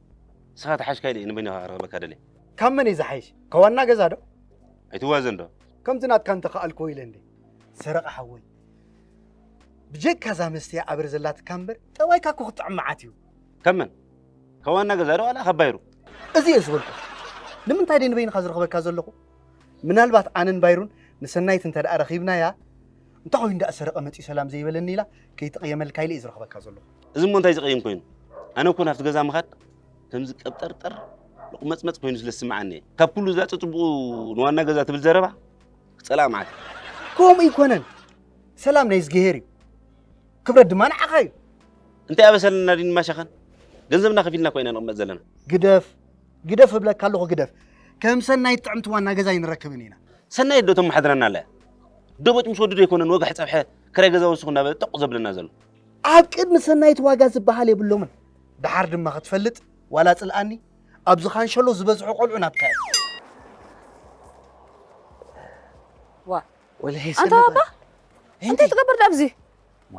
ንስኻ ተሓሽካ ኢለ እየ ንበይንኻ ክረኽበካ ደልየ። ካብ መን እዩ ዝሓይሽ? ካብ ዋና ገዛ ዶ? ኣይትዋዘን ዶ? ከምቲ ናትካ እንተኸኣልኩ ኢለ እንዴ። ሰረቐ ሓወይ፣ ብጀካ እዛ መስትያ ኣብር ዘላትካ እምበር ጠባይካ እኮ ክጥዕም መዓት እዩ። ካብ መን? ካብ ዋና ገዛ ዶ ዋላ ካብ ባይሩ? እዚ እየ ዝበልኩ። ንምንታይ ደይ ንበይንኻ ዝረኽበካ ዘለኹ? ምናልባት ኣነን ባይሩን ንሰናይት እንተ ደኣ ረኺብናያ፣ እንታይ ኮይኑ ደኣ ሰረቐ መጺኡ ሰላም ዘይበለኒ ኢላ ከይትቕየመልካ ኢለ እየ ዝረኽበካ ዘለኹ። እዚ እሞ እንታይ ዝቕየም ኮይኑ? ኣነ እኮ ናብቲ ገዛ ምኻድ ከምዚ ቀብጠርጠር ሎቕመጽመጽ ኮይኑ ስለ ዝስምዓኒ እየ። ካብ ኩሉ ዝብለጸ ጽቡቑ ንዋና ገዛ ትብል ዘረባ ክጸልኣ መዓት። ከምኡ ኣይኮነን። ሰላም ናይ እዝግሄር እዩ። ክብረት ድማ ንዓኻ እዩ። እንታይ ኣበሰለና ድዩ ንማሻኸን? ገንዘብና ከፊልና እኮ ኢና ንቕመጥ ዘለና። ግደፍ፣ ግደፍ እብለካ ኣለኹ ግደፍ። ከም ሰናይት ጥዕምቲ ዋና ገዛ ኣይንረክብን ኢና። ሰናይት ዶ ተመሓድረና ኣላ እያ? ደቦጭ ምስ ወዱ ዶ ኣይኮነን ወግሒ ጸብሐ ክራይ ገዛ ወስኹ እናበለ ጠቑ ዘብለና ዘሎ? ኣብ ቅድሚ ሰናይት ዋጋ ዝበሃል የብሎምን። ደሓር ድማ ክትፈልጥ ዋላ ጽልኣኒ ኣብዚ ካንሸሎ ዝበዝሑ ቆልዑ ናትካ እዮም። ዋ፣ ወላሂ ኣንታ ሰናይት ባባ፣ እንታይ ትገብር ኣብዚ?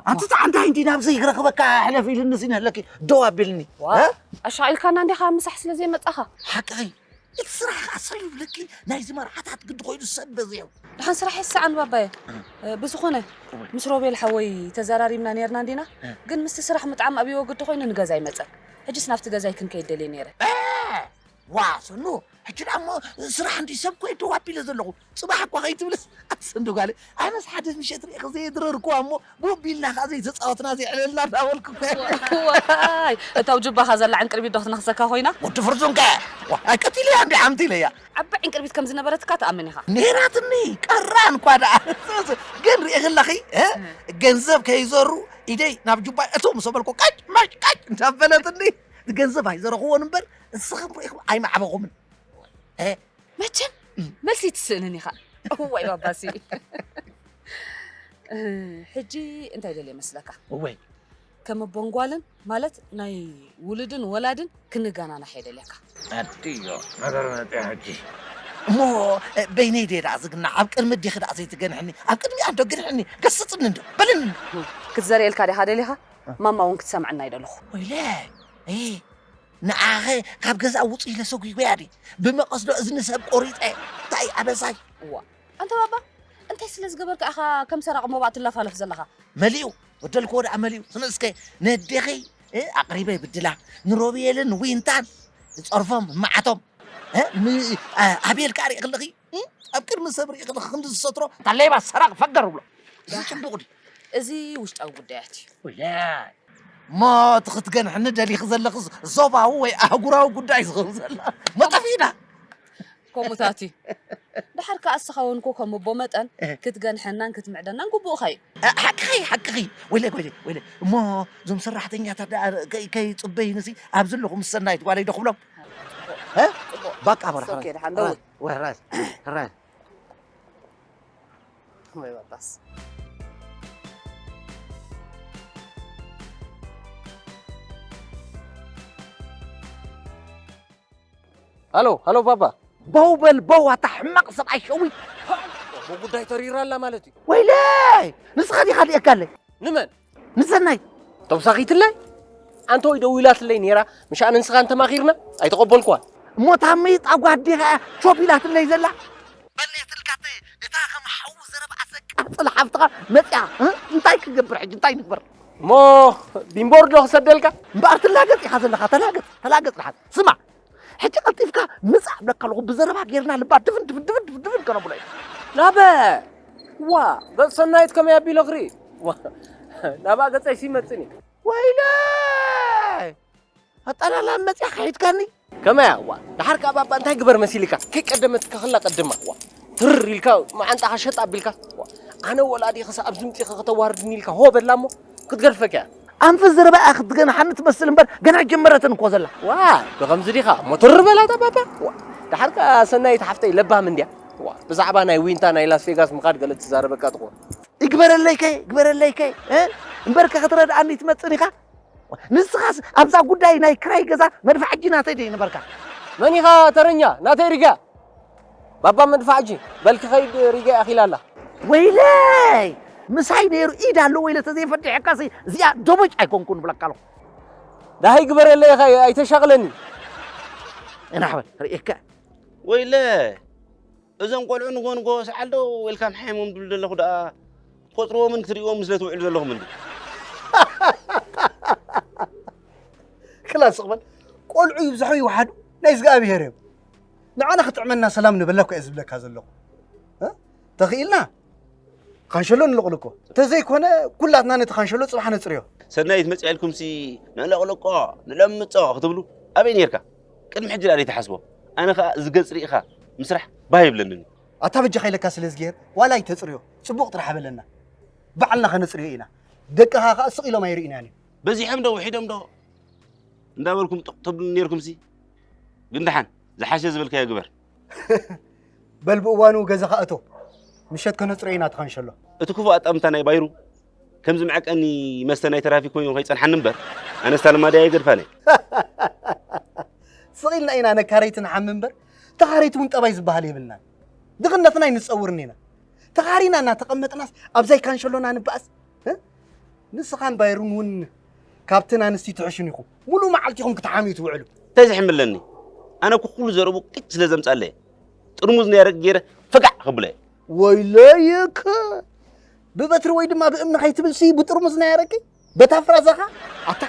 ኣንቲ ታ እንታይ እንዲ ናብ ዘይክረኽበካ ሕለፍ ኢልኒ ሲነህለኪ ደው ኣቢልኒ። ዋ፣ እ? ኣሻቒልካና እንዲኻ ምሳሕ ስለ ዘይመጻኻ። ሓቀይ፣ እቲ ስራሕ ከኣ ሰሉ ይብለኪ፣ ናይዚ መርዓታት ግዲ ኮይኑ ሰብ በዚሑ። ደሓን ስራሕ ይሰዓን ባባየ። እ። እ፣ ብዝኾነ፣ እወ። ምስ ሮቤል ሓወይ ተዘራሪብና ኔርና እንዲና፣ እ። ግን ምስቲ ስራሕ ምጥዓም ኣብይዎ ግዲ ኮይኑ ንገዛ ኣይመጸን። ሕጅስ ናብቲ ገዛይ ክንከይድ ደልየ ኔረ። እ፣ ዋ፣ ሰኑ፣ ሕጂ ደኣ እሞ ስራሕ እንዲ ሰብ ኮይ ደው ኣቢለ ዘለኹ። ጽባሕ እኳ ከይትብልስ፣ ኣቲ ሰንዶ ጓለይ፣ ኣነስ ሓደ ምሸት ርኢኺ ዘየድረርክዋ እሞ፣ ቡብ ኢልና ከኣ ዘይተጻወትና፣ ዘየዕለልና እንዳበልኩ እኮ እየ። ዋይ፣ እታ ኣብ ጅባኻ ዘላ ዕንቅርቢት ዶ ክትነኽሰካ ኮይና? ወዲ ፍርዙን ከ? ዋይ፣ ቀቲለያ እንዲ ሓምቲለያ። ዓባይ ዕንቅርቢት ከም ዝነበረትካ ትኣምን ኢኻ። ነይራትኒ፣ ቀራን እኳ ደኣ። ግን ርኢኺ ኣለኺ፣ እ? እ። ገንዘብ ከይዘሩ ኢደይ ናብ ጁባይ እትው ምስ በልኩ፣ ቀጭ መጭ ቀጭ እንዳበለትኒ፣ ገንዘብ ኣይዘረኽዎን እምበር፣ ንስኽም ርኢኽም ኣይማዕበኹምን። እ? መቸም እም። መልሲ ትስእንን ኢኻ። እዋይ ባባሲ። እ፣ ሕጂ እንታይ ደልየ መስለካ? እወይ። ከም ኣቦን ጓልን ማለት ናይ ውሉድን ወላድን ክንገናናሕ እየ ደልየካ። ኣድዮ፣ ነገር መጽያ ሕጂ። እሞ፣ እ፣ በይነይ ድየ ደኣ ዝግናዕ? ኣብ ቅድሚ ኣዴኺ ደኣ ዘይትገንሕኒ? ኣብ ቅድሚኣ እንዶ ግንሕኒ፣ ገስጽኒ እንዶ፣ በልኒ። ክትዘርእየልካ ዲኻ ደሊኻ? እ። ማማ እውን ክትሰምዐና ይደለኹ። ወይለ፣ እ፣ ንዓኸ ካብ ገዛ ውጽእ ኢለ ሰጒጉያ ድየ? ብመቐስ ዶ እዝኒ ሰብ ቆሪጸ? እንታይ ኣበሳይ? እዋ፣ ኣንታ ባባ፣ እንታይ ስለ ዝገበርካ ኢኻ ከም ሰራቒ ሞባእ ትለፋለፍ ዘለኻ? መሊኡ፣ በደልክዎ ደኣ መሊኡ። ስምዒ እስከ፣ ነዴኺ፣ እ፣ ኣቕሪበ ይብድላ። ንሮቤልን ዊንታን፣ ጸርፎም፣ መዓቶም። እ፣ ን-፣ ኣ-፣ ኣቤል ከኣ ርኢኽለኺ፣ እ፣ ኣብ ቅድሚ ሰብ ርኢኽለኺ፣ ክንዲ ዝሰትሮ፣ እታ ሌባ ሰራቕ ፈገር ብሎ። እዚ ጽቡቕ ድዩ? እዚ ውሽጣዊ ጉዳያት እዩ። ወይለ፣ እሞ እቲ ክትገንሕኒ ደሊኺ ዘለኺ ዞባዊ ወይ ኣህጉራዊ ጉዳይ ዝኸውን ዘላ። መጠፊእና። ከምኡታት እዩ። ደሓር ከኣ እስኻ እውን እኮ ከም ኣቦ መጠን እ። ክትገንሐናን ክትምዕደናን ግቡእኻ እዩ። እ፣ ሓቅኺ፣ ሓቅኺ። ወይለ፣ ወይለ፣ ወይለ። እሞ እዞም ሰራሕተኛታት ደኣ ከይ-፣ ከይጽበዩንሲ ኣብዚ ኣለኹ ምስ ሰናይት ጓለይ ዶ ክብሎም? እ? ጽቡቕ። ባቃ በል፣ ሶኬ፣ ሕራይ፣ ደሓን ደውል። ሕራይ፣ ሕራይ፣ ሕራይ። ወይ ባባስ። ሃሎ፣ ሃሎ ባባ። በው በል በው፣ ኣታ ሕማቕ ሰብኣይ ሸዊት። ብጉዳይ ተሪራ ኣላ ማለት እዩ። ወይለይ! ንስኻ ዲኻ ድእካለይ? ንመን? ንሰናይ። ተውሳኺትለይ? ኣንተ ወይ ደዊላትለይ ነይራ፣ ምሽ ኣነ ንስኻ እንተማኺርና ኣይተቐበልኩዋን። እሞ እታ መይጣ ጓዴኻ እያ ቾፕ ኢላትለይ ዘላ? በል የትልካ እተ-፣ እታ ከም ሓዊ ዘረብኣ ዘቃጽል ሓፍትኻ መጽያ፣ እ? እንታይ ክገብር ሕጂ? እንታይ ንግበር? እሞ ቢምቦር ዶ ክሰደልካ? እምበኣር ትላገጽ ኢኻ ዘለኻ፣ ተላገጽ፣ ተላገጽ ደሓን። ስማዕ፣ ሕጂ ቀልጢፍካ ምጻእ እብለካ ኣለኹ፣ ብዘረባ ጌርና ልባ ድፍን፣ ድፍን፣ ድፍን፣ ድፍን፣ ድፍን ከነብሎ ኢና። ናበ? ዋ፣ ገጽ ሰናይት ከመይ ኣቢሎ ክርኢ? ዋ፣ ናብኣ ገጸይሲ ይመጽእን እዩ። ወይለይ! ኣጠላላ መጽያ ከሒድካኒ? ከመይ እያ? ዋ፣ ደሓር ከኣ ባባ እንታይ ግበር መሲልካ? ከይቀደመትካ ከላ ቀድማ። ዋ፣ ትር ኢልካ መዓንጣኻ ሸጥ ኣቢልካ። ዋ፣ ኣነ ወላዲኽስ ኣብዚ ምጺኻ ከተዋርድኒ ኢልካ ሆ በላ እሞ ክትገድፈካ እያ። ኣንፈት ዘረባ እያ ክትገንሓኒ ትመስል እምበር ገና ኣይጀመረትን እኮ ዘላ። ዋ፣ ብኸምዚ ዲኻ እሞ ትር በላ እታ ባባ። ዋ፣ ደሓር ከኣ ሰናይት ሓፍተይ ለባም እንድያ። ዋ፣ ብዛዕባ ናይ ዊንታ ናይ ላስ ቬጋስ ምኻድ ገለ ትዛረበካ ትኾን። ይግበረለይ ከ፣ ይግበረለይ ከ፣ እ? እምበርከ ክትረድኣኒ ትመጽእ ኢኻ? ንስኻስ ኣብዛ ጉዳይ ናይ ክራይ ገዛ መድፋዕ እጂ ናተይ ደይ ነበርካ? መን ኢኻ ተረኛ? ናተይ ሪጋ። ባባ መድፋዕ እጂ። በል ክኸይድ ሪጋ ኣኺላ ኣላ። ወይለይ! ምሳይ ነይሩ ኢድ ኣለዎ ኢለ ተዘይፈዲሐካሲ እዚኣ ደቦጭ ኣይኮንኩን እብለካ ኣለኹ። ዳሃይ ግበረለይ ኢኻ ኣይተሻቕለኒ። ናሕበል ርእየካ ወይለ እዞም ቆልዑ ንጎ ንጎ ሰዓል ዶ ዌልካም ሓይሞም ድብል ዘለኹ ደኣ ትቆፅርዎምን ክትርእዎም ስለ ትውዕሉ ዘለኹም እንዲ ክላስ ቅበል ቆልዑ ይብዝሑ ይውሓዱ ናይ እግዚኣብሄር እዮም። ንዓና ክጥዕመና ሰላም ንበላ እኮ እየ ዝብለካ ዘለኹ። እ? ተኽኢልና ካንሸሎ ንለቕልቆ። ተዘይኮነ ኩላትና ነቲ ካንሸሎ ጽባሕ ነጽርዮ። ሰናይት መጽኣልኩም ሲ ንለቕልቆ ንለምጾ ክትብሉ ኣበይ ነርካ? ቅድሚ ሕጂ ዳኣ ዘይትሓስቦ። ኣነ ከኣ እዚ ገጽ ርኢኻ ምስራሕ ባህ ይብለንን። ኣታ በጃኻ ኢለካ ስለ ዝገር ዋላ ኣይተጽርዮ። ጽቡቕ ጥራሕ በለና። ባዕልና ከነጽርዮ ኢና። ደቅኻ ከኣ ስቕ ኢሎም ኣይርእናን እዮም። በዚሖም ዶ ውሒዶም ዶ እንዳበልኩም ጥቕ ተብሉ ነርኩም ሲ ግን ደሓን ዝሓሸ ዝበልካዮ ግበር። በል ብእዋኑ ገዛኻ እቶ። ምሸት ከነጽርዮ ኢና እቲ ካንሸሎ። እቲ ክፉእ ኣጣምታ ናይ ባይሩ ከምዚ መዐቀኒ መስተ ናይ ተራፊክ ኮይኑ ከይጸንሓኒ እምበር ኣነስ ታልማድያ ኣይገድፋን እየ። ስቕ ኢልና ኢና ነካረይቲ ንሓሚ እምበር ተኻረይቲ እውን ጠባይ ዝበሃል የብልናን። ድኽነትና ኣይንጸውርን ኢና። ተኻሪና እናተቐመጥናስ ኣብዛይ ካንሸሎና ንበኣስ? እ? ንስኻን ባይሩን እውን ካብተን ኣንስቲ ትሕሹን ኢኹም። ሙሉእ መዓልቲ ኢኹም ክትሓምዩ ትውዕሉ። እንታይ ዝሕምለኒ? ኣነ ኩኩሉ ዘረቡ ቂጭ ስለ ዘምጻለየ ጥርሙዝ ናይ ኣረቂ ገይረ ፈጋዕ ከብሎ እየ። ወይለይክ ብበትሪ ወይ ድማ ብእምኒ ከይትብል ሲ ብጥርሙዝ ናይ ኣረቂ በታ ፍራዛኻ ኣታ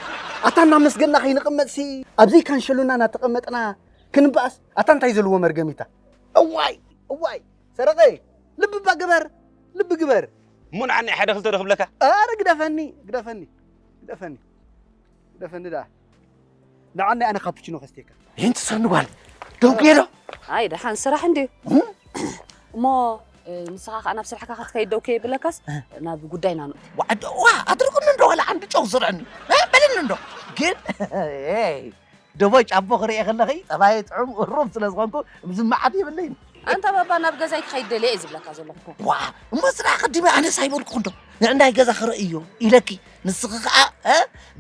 ኣታ እናመስገና ከይንቕመጥ ሲ ኣብዚ ካንሸሉና እናተቐመጥና ክንበኣስ ኣታ እንታይ ዘለዎ መርገሚታ እዋይ እዋይ ሰረቐ ልቢ እባ ግበር ልቢ ግበር እሞ ንዓኒ ሓደ ክልተ ዶ ክብለካ ኣረ ግደፈኒ ግደፈኒ ግደፈኒ ግደፈኒ ደኣ ንዓኒ ኣነ ካፑቺኖ ከስቴካ ይህንቲ ሰኒ ጓል ደንኩ የዶ ኣይ ደሓን ስራሕ እንድዩ እሞ ንስኻ ከዓ ናብ ስራሕካ ክትከይድ ደው ከይብለካስ ናብ ጉዳይና ንእቱ ዋዓዶ ዋ ኣድርቁኒ እንዶ ዋላ ዓንዲ ጨው ስርዕኒ በልኒ እንዶ ግን ደቦይ ጫቦ ክርኢ ከለኺ ጠባየ ጥዑም እሩም ስለ ዝኾንኩ ዝመዓት የብለይን ኣንታ ባባ ናብ ገዛይ ክኸይድ ደልየ እየ ዝብለካ ዘለኹ ዋ እሞ ስራሕ ቅዲመ ኣነስ ኣይበልኩ እንዶ ንዕንዳይ ገዛ ክርእዮ ኢለኪ ንስኺ ከዓ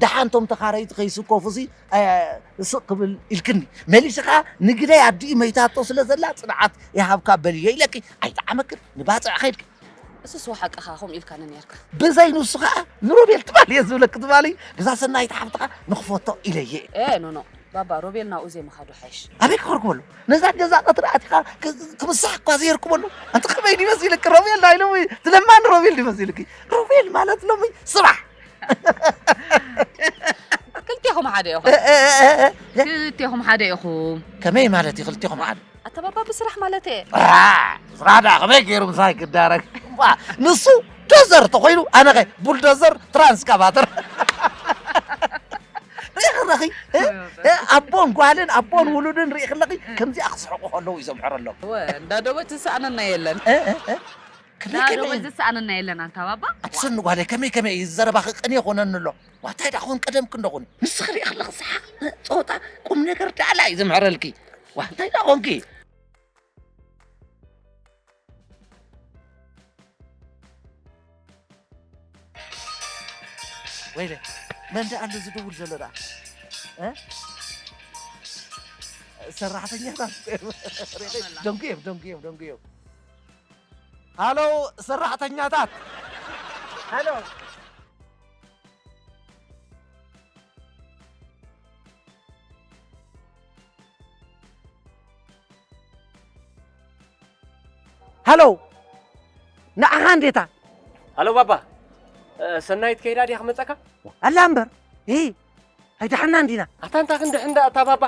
ደሓን ቶም ተኻረይቲ ከይስከፉ ሲ ስቕ ክብል ኢልክኒ መሊሱ ከዓ ንግደይ ኣዲኡ መይታቶ ስለ ዘላ ፅንዓት ይሃብካ በልዮ ኢለኪ ኣይጠዓመክን ንባፅዕ ከይድኪ እሱስ ሓቅኻ ከምኡ ኢልካኒ ነርካ ብዘይ ንሱ ከዓ ንሮቤል ትባል እየ ዝብለኪ ትባሊ ግዛ ሰናይት ሓፍትኻ ንኽፈቶ ኢለየ ኖኖ ባባ ሮቤል ናብኡ ዘይምኻዱ ሓይሽ ኣበይ ክኸርኩበሉ ነዛ ገዛ ቀትሪ ኣቲኻ ክምሳሕ እኳ ዘይርክበሉ ኣንቲ ከመይ ድዩ መሲልክ ሮቤል ዳይሉ ትለማኒ ሮቤል ድዩ መሲልክ ሮቤል ማለት ሎሚ ስራሕ ክልቴኹም ሓደ ኢኹም ክልቴኹም ሓደ ኢኹም ከመይ ማለት እዩ ክልቴኹም ሓደ ኣተባባ ብስራሕ ማለት እየ ስራሕ ዳ ከመይ ገይሩ ምሳይ ክዳረግ ንሱ ዶዘር ተኮይኑ ኣነኸ ቡልዶዘር ትራንስካቫተር ሪኢኽለኺ ኣቦን ጓልን ኣቦን ውሉድን ሪኢኽለኺ ከምዚኣ ክስሕቁ ከለዉ እዩ ዘምሕረሎም እወ፣ እንዳ ደወት ዝሰኣነና የለን። እ፣ እ፣ እ። ከመይ፣ እንዳ ከመይ? ደወት ዝሰኣነና የለን ኣንታ ባባ። ኣትሰኒ ጓለይ፣ ከመይ፣ ከመይ እዩ ዘረባኺ ቅኔ ይኾነኒ ኣሎ። ዋ፣ እንታይ ደኣ ኾን ቀደምኪ እንዶ ኾን። ንስኺ ሪኢኽለኺ ሰሓቕ፣ ጸወታ፣ ቁም ነገር ደኣላ እዩ ዘምሕረልኪ። ዋ፣ እንታይ ደኣ ኾንኪ? ወይለ መን ደኣ ኣሎ ዝድውል ዘሎ ደኣ እ? ሰራሕተኛታት ደንጉ እዮም ደንጉ እዮም ደንጉ እዮም ሃሎ ሰራሕተኛታት ሃሎ ሃሎ ንዓኻ እንዴታ ሃሎ ባባ ሰናይት ከይዳ ድያ ክመፀካ ኣላ እምበር ይ ኣይድሓና እንዲና ኣታ እንታ ክንድሕን ዳ ኣታ ባባ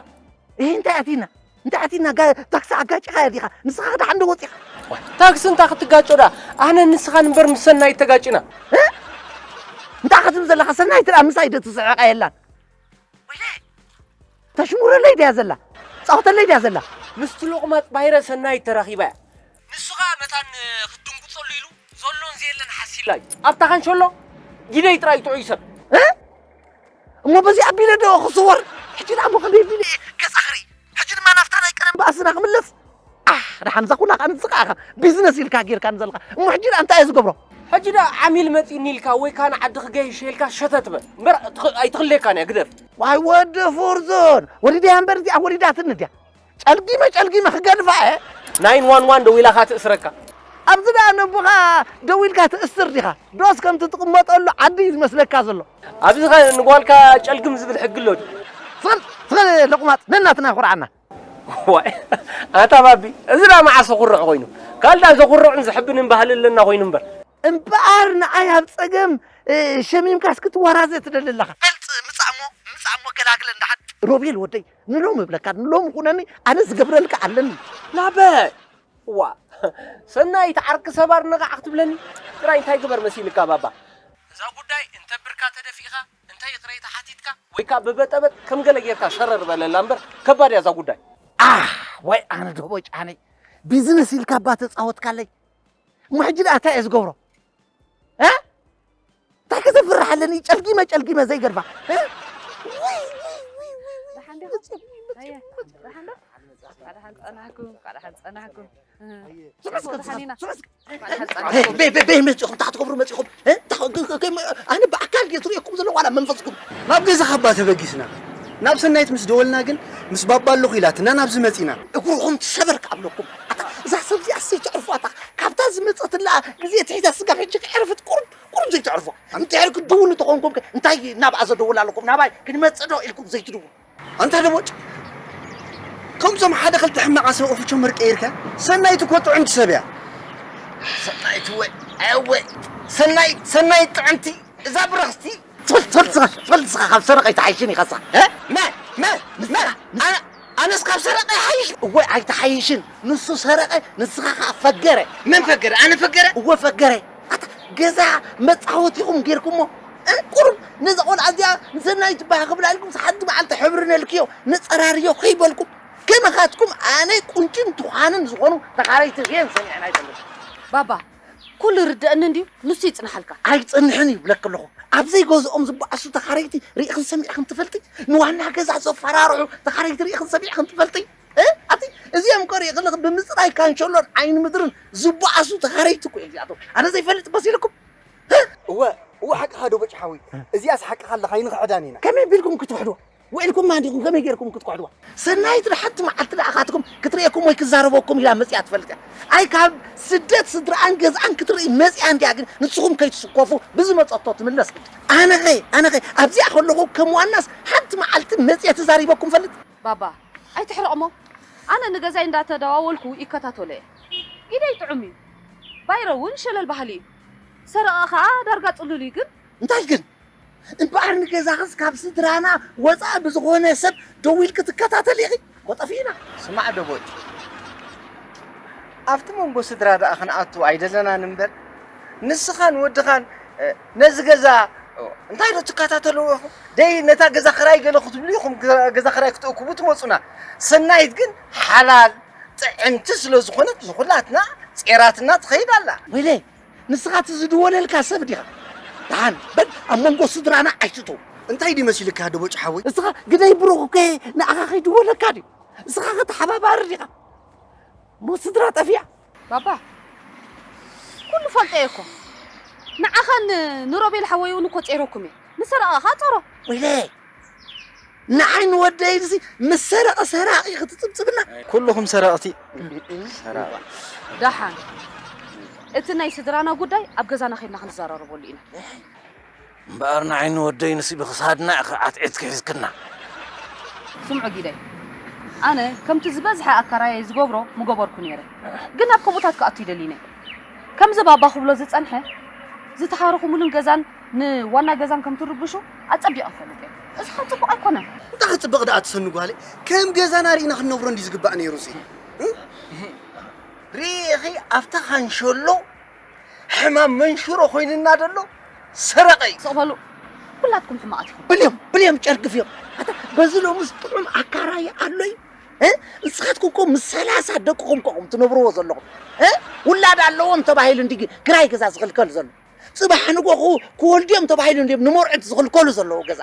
ይ እንታይ ኣቲና እንታይ ኣቲና ታክሲ ኣጋጭኻ እያ ዲኻ ንስኻ ክድሓን ዶ ወፂኻ ታክሲ እንታ ክትጋጮ ዳ ኣነ ንስኻን እምበር ምስ ሰናይት ተጋጭና እንታይ ክትብል ዘለኻ ሰናይት ዳ ምሳይ ዶ ትስዕቓ የላን ተሽሙረለይ ድያ ዘላ ፃወተለይ ድያ ዘላ ምስቲ ሎቕማፅ ባይረ ሰናይት ተራኺባ እያ ንሱ ኸዓ መታን ክትድንጉፀሉ ኢሉ ዘሎን ዘየለን ሓሲላ እዩ ኣብታ ኻንሸሎ ጊደይ ጥራይ ጥዑይ ሰብ እሞ በዚ ኣቢለ ዶ ክስወር ሕጂ ደኣ እሞ ከመይ ቢለ ገዛ ክርኢ ሕጂ ድማ ናብታ ናይ ቀደም ባእስና ክምለስ ኣሕ ደሓን እዛ ኩላ ከዓ ንስኻ ኢኻ ቢዝነስ ኢልካ ጌርካ ንዘለኻ እሞ ሕጂ ደኣ እንታይ እየ ዝገብሮ ሕጂ ደኣ ዓሚል መፂኒ ኢልካ ወይ ከዓ ንዓዲ ክገይሽ ኢልካ ሸተት በል እምበር ኣይትኽለየካን እያ ግደፍ ዋይ ወዲ ፎርዞን ወዲደያ እምበር እዚኣ ወዲዳትኒ ድያ ጨልጊመ ጨልጊመ ክገድፋ እየ ናይን ዋን ዋን ደዊላ ካ ትእስረካ ኣብዚ ደኣ ነቦኻ ደዊልካ ትእስር ዲኻ? ዶስ ከምቲ ትቕመጠሉ ዓዲ እዩ ዝመስለካ ዘሎ? ኣብዚ ኸ ንጓልካ ጨልግም ዝብል ሕጊ ኣሎ ድዩ? ትኽል፣ ትኽል ለቑማጽ፣ ነናትና ኩርዓና። ዋይ፣ ኣታ ባቢ፣ እዚ ደኣ መዓስ ዘኹርዕ ኮይኑ? ካልዳ ዘኹርዕን ዝሕብንን ባህሊ ኣለና ኮይኑ እምበር። እምበኣር ንዓይ ኣብ ጸገም፣ እ፣ ሸሚምካስ ክትወራዘ ትደሊ ኣለኻ። በልጽ፣ ምጻእሞ፣ ምጻእሞ ገላግለ እንዳሓት። ሮቤል ወደይ፣ ንሎሚ እብለካ፣ ንሎሚ ኩነኒ፣ ኣነ ዝገብረልካ ኣለኒ። ናበ? ዋ፣ ሰናይት ዓርኪ ሰባር ነቓዕ ክትብለኒ ጥራይ እንታይ ግበር መሲልካ ባባ? እዛ ጉዳይ እንተ ብርካ ተደፊእካ፣ እንተ ይቕሬታ ሓቲትካ፣ ወይ ከኣ ብበጠበጥ ከም ገለ ጌርካ ሸረር በለላ እምበር ከባድ እያ እዛ ጉዳይ። ኣህ፣ ወይ ኣነ ዶቦ ጫነይ፣ ቢዝነስ ኢልካ እባ ተጻወትካለይ። እሞ ሕጂ ደኣ እንታይ እየ ዝገብሮ? እ? እንታይ ከዘፍርሕ ኣለኒ? ጨልጊመ ጨልጊመ ዘይገድፋ። እ? ውይ፣ ውይ፣ ውይ፣ ውይ፣ ውይ። ደሓን ዲኻ? መጺኦም፣ መጺኦም፣ ኣየ፣ መጺኦም። ደሓን ዶ? እንኳዕ ደሓን ጸናሕኩም፣ እንኳዕ ደሓን ጸናሕኩም። እ። ስዑስ ጽቡቕ ከብስኻ፣ ደሓን ኢና። ስዑስ። እንኳዕ ደሓን ጸናሕኩም። ቤ-፣ ቤ-፣ ቤ-፣ መጺኹም፣ እንታይ ክትገብሩ መጺኹም? እ? እንታይ ክ-፣ ክ-፣ ክ-፣ ኣነ ብኣካል ድየ ዝርእየኩም ዘለኹ ዋላ መንፈስኩም? ናብ ገዛኻ እባ ተበጊስና። ናብ ሰናይት ምስ ደወልና ግን፣ ምስ ባባ ኣለኹ ኢላትና ናብዚ መጺና። እግርኹም ትሰበር ክኣብለኩም። ኣታ፣ እዛ ሰብ እዚኣ እሰይ ተዕርፎ፣ ኣታ፣ ካብታ ዝመጸትላ ግዜ ትሒዛ ስጋብ ሕጂ ከይዕረፈት ቁሩብ ቁሩብ ዘይተዕርፎ። እንድሕር ክድውሉ ተኾንኩም ከ እንታይ ናብኣ ዘደውል ኣለኩም? ናባይ ክንመጽእ ዶ ኢልኩም ዘይትድውሉ? ኣንታ ደቦጭ፣ ከምዞም ሓደ ክልተ ሕማቕ ኣሰብኡ ፍቾ መርቀ ኢርካ፣ ሰናይት እኮ ጥዕምቲ ሰብ እያ። ሰናይት ወይ፣ ኣየ ወይ፣ ሰናይት፣ ሰናይት ጥዕምቲ፣ እዛ ብረኽቲ። ትፈልጥ፣ ትፈልጥ ስኻ፣ ትፈልጥ ስኻ ካብ ሰረቐ ኣይትሓይሽን ኢኻ ስኻ። እ? መ፣ መ፣ መ፣ ንስኻ፣ ንስኻ። ኣነ፣ ኣነስ ካብ ሰረቐ ይሓይሽ? እወ፣ ኣይትሓይሽን። ንሱ ሰረቐ፣ ንስኻ ኸኣ ፈገረ። መን ፈገረ? ኣነ ፈገረ? እወ፣ ፈገረ። ኣታ ገዛ መጻወቲኹም ጌርኩሞ። እ፣ ቁሩብ ነዛ ቖልዓ እዚኣ ንሰናይ ትበሃ ክብላ ኢልኩም ሓንቲ መዓልቲ ሕብሪ ነልክዮ፣ ነጸራርዮ ከይበልኩም፣ ከመኻትኩም ኣነ ቁንጭን ትዃንን ዝኾኑ ተኻረይቲ ርኤን ሰሚዐን ኣይፈልጥን። ባባ፣ ኩሉ ይርደኣኒ እንድዩ፣ ንሱ ይጽንሓልካ። ኣይጽንሕን እዩ ብለኪ ኣለኹ። ኣብ ዘይገዝኦም ዝበኣሱ ተኻረይቲ ርኢኽን ሰሚዕኽን ትፈልጢ? ንዋና ገዛ ዘፈራርሑ ተኻረይቲ ርኢኽን ሰሚዕኽን ትፈልጢ? እ? ኣቲ እዚኦም እኮ ርኢኽልኽ ብምጽራይ ካንሸሎን ዓይኒ ምድርን ዝበኣሱ ተኻረይቲ እኮ እዮም እዚኣቶም። ኣነ ዘይፈልጥ መሲልኩም? እ? እወ፣ እወ፣ ሓቅኻ ዶ በጭ ሓወይ። እዚኣስ ሓቅኻ ኣለኻ፣ ኣይንኽሕዳን ኢና። ከመይ ቢልኩም ክትኽሕድዋ? ውዒልኩማ እንዲኹም፣ ከመይ ጌርኩም ክትክሕድዋ? ሰናይት ንሓንቲ መዓልቲ ንኣኻትኩም ክትርእየኩም ወይ ክዛረበኩም ኢላ መጺኣ ትፈልጥ እያ። ኣይ ካብ ስደት ስድራኣን ገዝኣን ክትርኢ መጺኣ እንድያ፣ ግን ንስኹም ከይትስከፉ ብዝመጸቶ ትምለስ ግዲ። ኣነኸ፣ ኣነኸ ኣብዚኣ ከለኹ ከም ዋናስ ሓንቲ መዓልቲ መጺአ ተዛሪበኩም ፈልጥ? ባባ፣ ኣይትሕረቕሞ። ኣነ ንገዛይ እንዳተደዋወልኩ ይከታተሎ እየ። ኢደይ ጥዑም እዩ። ባይረ እውን ሸለል በሃሊ እዩ። ሰረቐ ኸኣ ዳርጋ ጽሉል እዩ። ግን እንታይ ግን? እምበኣር ንገዛኽስ ካብ ስድራና ወፃኢ ብዝኾነ ሰብ ደዊልኪ ትከታተሊ ኢኺ? ኮ ጠፊእና። ስማዕ ዶ ቦጭ፣ ኣብቲ መንጎ ስድራ ደኣ ክንኣቱ ኣይደለናን እምበር፣ ንስኻን ወድኻን፣ እ፣ ነዚ ገዛ፣ እ፣ እንታይ ዶ ትከታተልዎ ኢኹም? ደይ ነታ ገዛ ክራይ ገለ ክትብሉ ኢኹም፣ ገ-፣ ገዛ ክራይ ክትእክቡ ትመጹና። ሰናይት ግን ሓላል ጥዕምቲ ስለ ዝኾነት ንኹላትና ጼራትና ትኸይድ ኣላ። ወይለይ፣ ንስኻ እቲ ዝድወለልካ ሰብ ዲኻ? ደሓን በል፣ ኣብ መንጎ ስድራና ኣይትእተው። እንታይ ድዩ መሲልካ ዶ ቦጭ ሓወይ? እስኻ ግደይ ብሩኽ እኮ ንኣኻ ከይድወለካ ድዩ? እስኻ ከተሓባባሪ ዲኻ? እሞ ስድራ ጠፊኣ። ባባ፣ ኩሉ ፈልጠ እየ እኮ። ንዓኻን ንሮቤል ሓወይ እውን እኮ ጼረኩም እየ። ንሰረቐኻ ጸሮ። ወይለይ፣ ንዓይ ንወደይ እዚ ምስ ሰረቐ ሰራቒ ክትጽብጽብና? ኩልኹም ሰረቕቲ። ሰራቒ። ደሓን። እቲ ናይ ስድራና ጉዳይ ኣብ ገዛና ኸድና ክንዘራረበሉ ኢና። እምበኣር ንዓይ ንወደይ ንሲ ብኽሳድና ኢኺ ዓትዒትኪ ሒዝክና። ስምዑ ጊደይ፣ ኣነ ከምቲ ዝበዝሐ ኣካራያይ ዝገብሮ ምገበርኩ ነይረ። ግን ናብ ከምኡታት ክኣቱ ይደሊነ። ከምዚ ባባ ክብሎ ዝጸንሐ፣ ዝተኻረኹምሉን ገዛን ንዋና ገዛን ከም ትርብሹ ኣጸቢቐ እፈልጥ እየ። እዚ ኸኣ ጽቡቕ ኣይኮነን። እንታይ ክጽብቕ ደኣ ትሰኒ ጓለይ? ከም ገዛና ርኢና ክንነብሮ እንድዩ ዝግባእ ነይሩ እዚ። እ? ርኢኺ ኣብታ ካንሸሎ ሕማም መንሽሮ ኮይንና ደሎ ሰረቐ እዩ። ስቕ በሉ። ኩላትኩም ሕማቓት ኢኹም። ብልዮም፣ ብልዮም ጨርግፍ እዮም። ኣታ በዚ ሎምስ ጥዑም ኣካራይ ኣሎ እዩ። እ? ንስኻትኩም እኮ ምስ ሰላሳ ደቅኹም እኮ ኢኹም ትነብርዎ ዘለኹም። እ? ውላድ ኣለዎም ተባሂሉ እንዲ ክራይ ገዛ ዝኽልከል ዘሎ። ጽባሕ ንጎኹ ክወልድዮም ተባሂሉ እንድዮም ንመርዑት ዝኽልከሉ ዘለዉ ገዛ።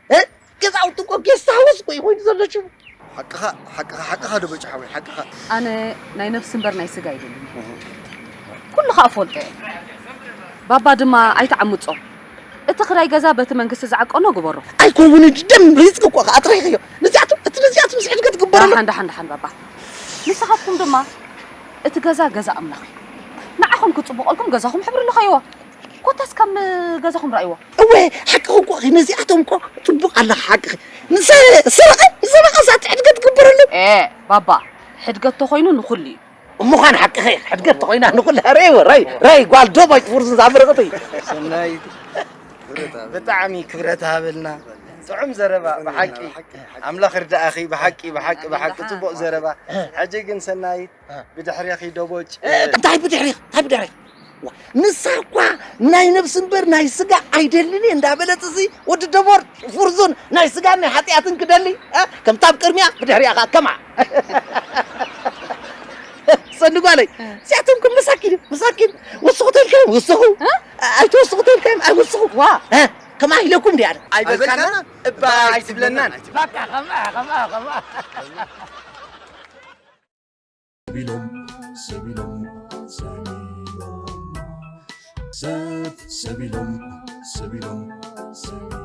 እ? ገዛውቲ እኮ ጌስት ሃውስ እኮ እዩ ኮይኑ ዘሎ ሽሙ። ሓቅኻ፣ ሓቅኻ፣ ሓቅኻ ዶ በጭ ሓወይ፣ ሓቅኻ። ኣነ ናይ ነፍሲ እምበር ናይ ስጋ ኣይደልን። ኩሉ ኸኣ እፈልጦ እየ። ባባ ድማ ኣይትዓምጾ። እቲ ክራይ ገዛ በቲ መንግስቲ ዝዓቀኖ ግበሮ። ኣይከውንን፣ ደም ሪጽቂ እኮ ኸኣ ኣጥሪኽዮ። ነዚኣቶም፣ እቲ ነዚኣቶም ስሕድገት ግበረሎም። ደሓን፣ ደሓን፣ ደሓን ባባ። ንስኻትኩም ድማ እቲ ገዛ ገዛ ኣምላኽ እዩ። ኹም ክጽቡቐልኩም ገዛኹም ሕብሪ ልኸይዎ። ኮታስ ከም ገዛኹም ረእይዎ። እወ፣ ሓቅኺ እኮ ኢኺ፣ ነዚኣቶም እኮ ጽቡቕ ኣለኺ፣ ሓቅኺ። ንሰ-፣ ሰረቐ ንሰረቐ ሳት ሕድገት ትግበረሉ። ኤ ባባ፣ ሕድገት ተኾይኑ ንኹሉ እዩ። እምዃን ሓቅኺ፣ ሕድገት ተኾይና ንኹሉ ረይ ረይ ረይ ጓል ዶቦጭ ፍርዙን ዛምርቕቲ። ሰናይት ብጣዕሚ ክብረት ሃበልና። ጥዑም ዘረባ ብሓቂ ኣምላኽ ርዳእኺ። ብሓቂ ብሓቂ ብሓቂ ጽቡቕ ዘረባ። ሕጂ ግን ሰናይት ብድሕሬኺ ዶቦጭ እንታይ ብድሕሬኺ እንታይ ብድሕሬኺ? ዋ፣ ንሳ እኳ ናይ ነብሲ እምበር ናይ ስጋ ኣይደልን እየ እንዳበለት፣ እዚ ወዲ ደቦር ፍርዙን ናይ ስጋን ናይ ሓጢኣትን ክደሊ፣ እ? ከምታ ኣብ ቅድሚያ ብድሕሪኣ ከኣ ከማ። ሰንዲ ጓለይ፣ እዚኣቶም ከም መሳኪን እዮም፣ መሳኪን። ወስኹ ተልካዮም ወስኹ፣ ኣይትወስኹ ተልካዮም ኣይወስኹ። ዋ። እ? ከማ ኢለኩም እንዲ ኣነ። ኣይበልካና እባ ኣይትብለናን። ሰቢሎም ሰቢሎም ሰቢሎም ሰብ ሰቢሎም ሰቢሎም ሰቢሎም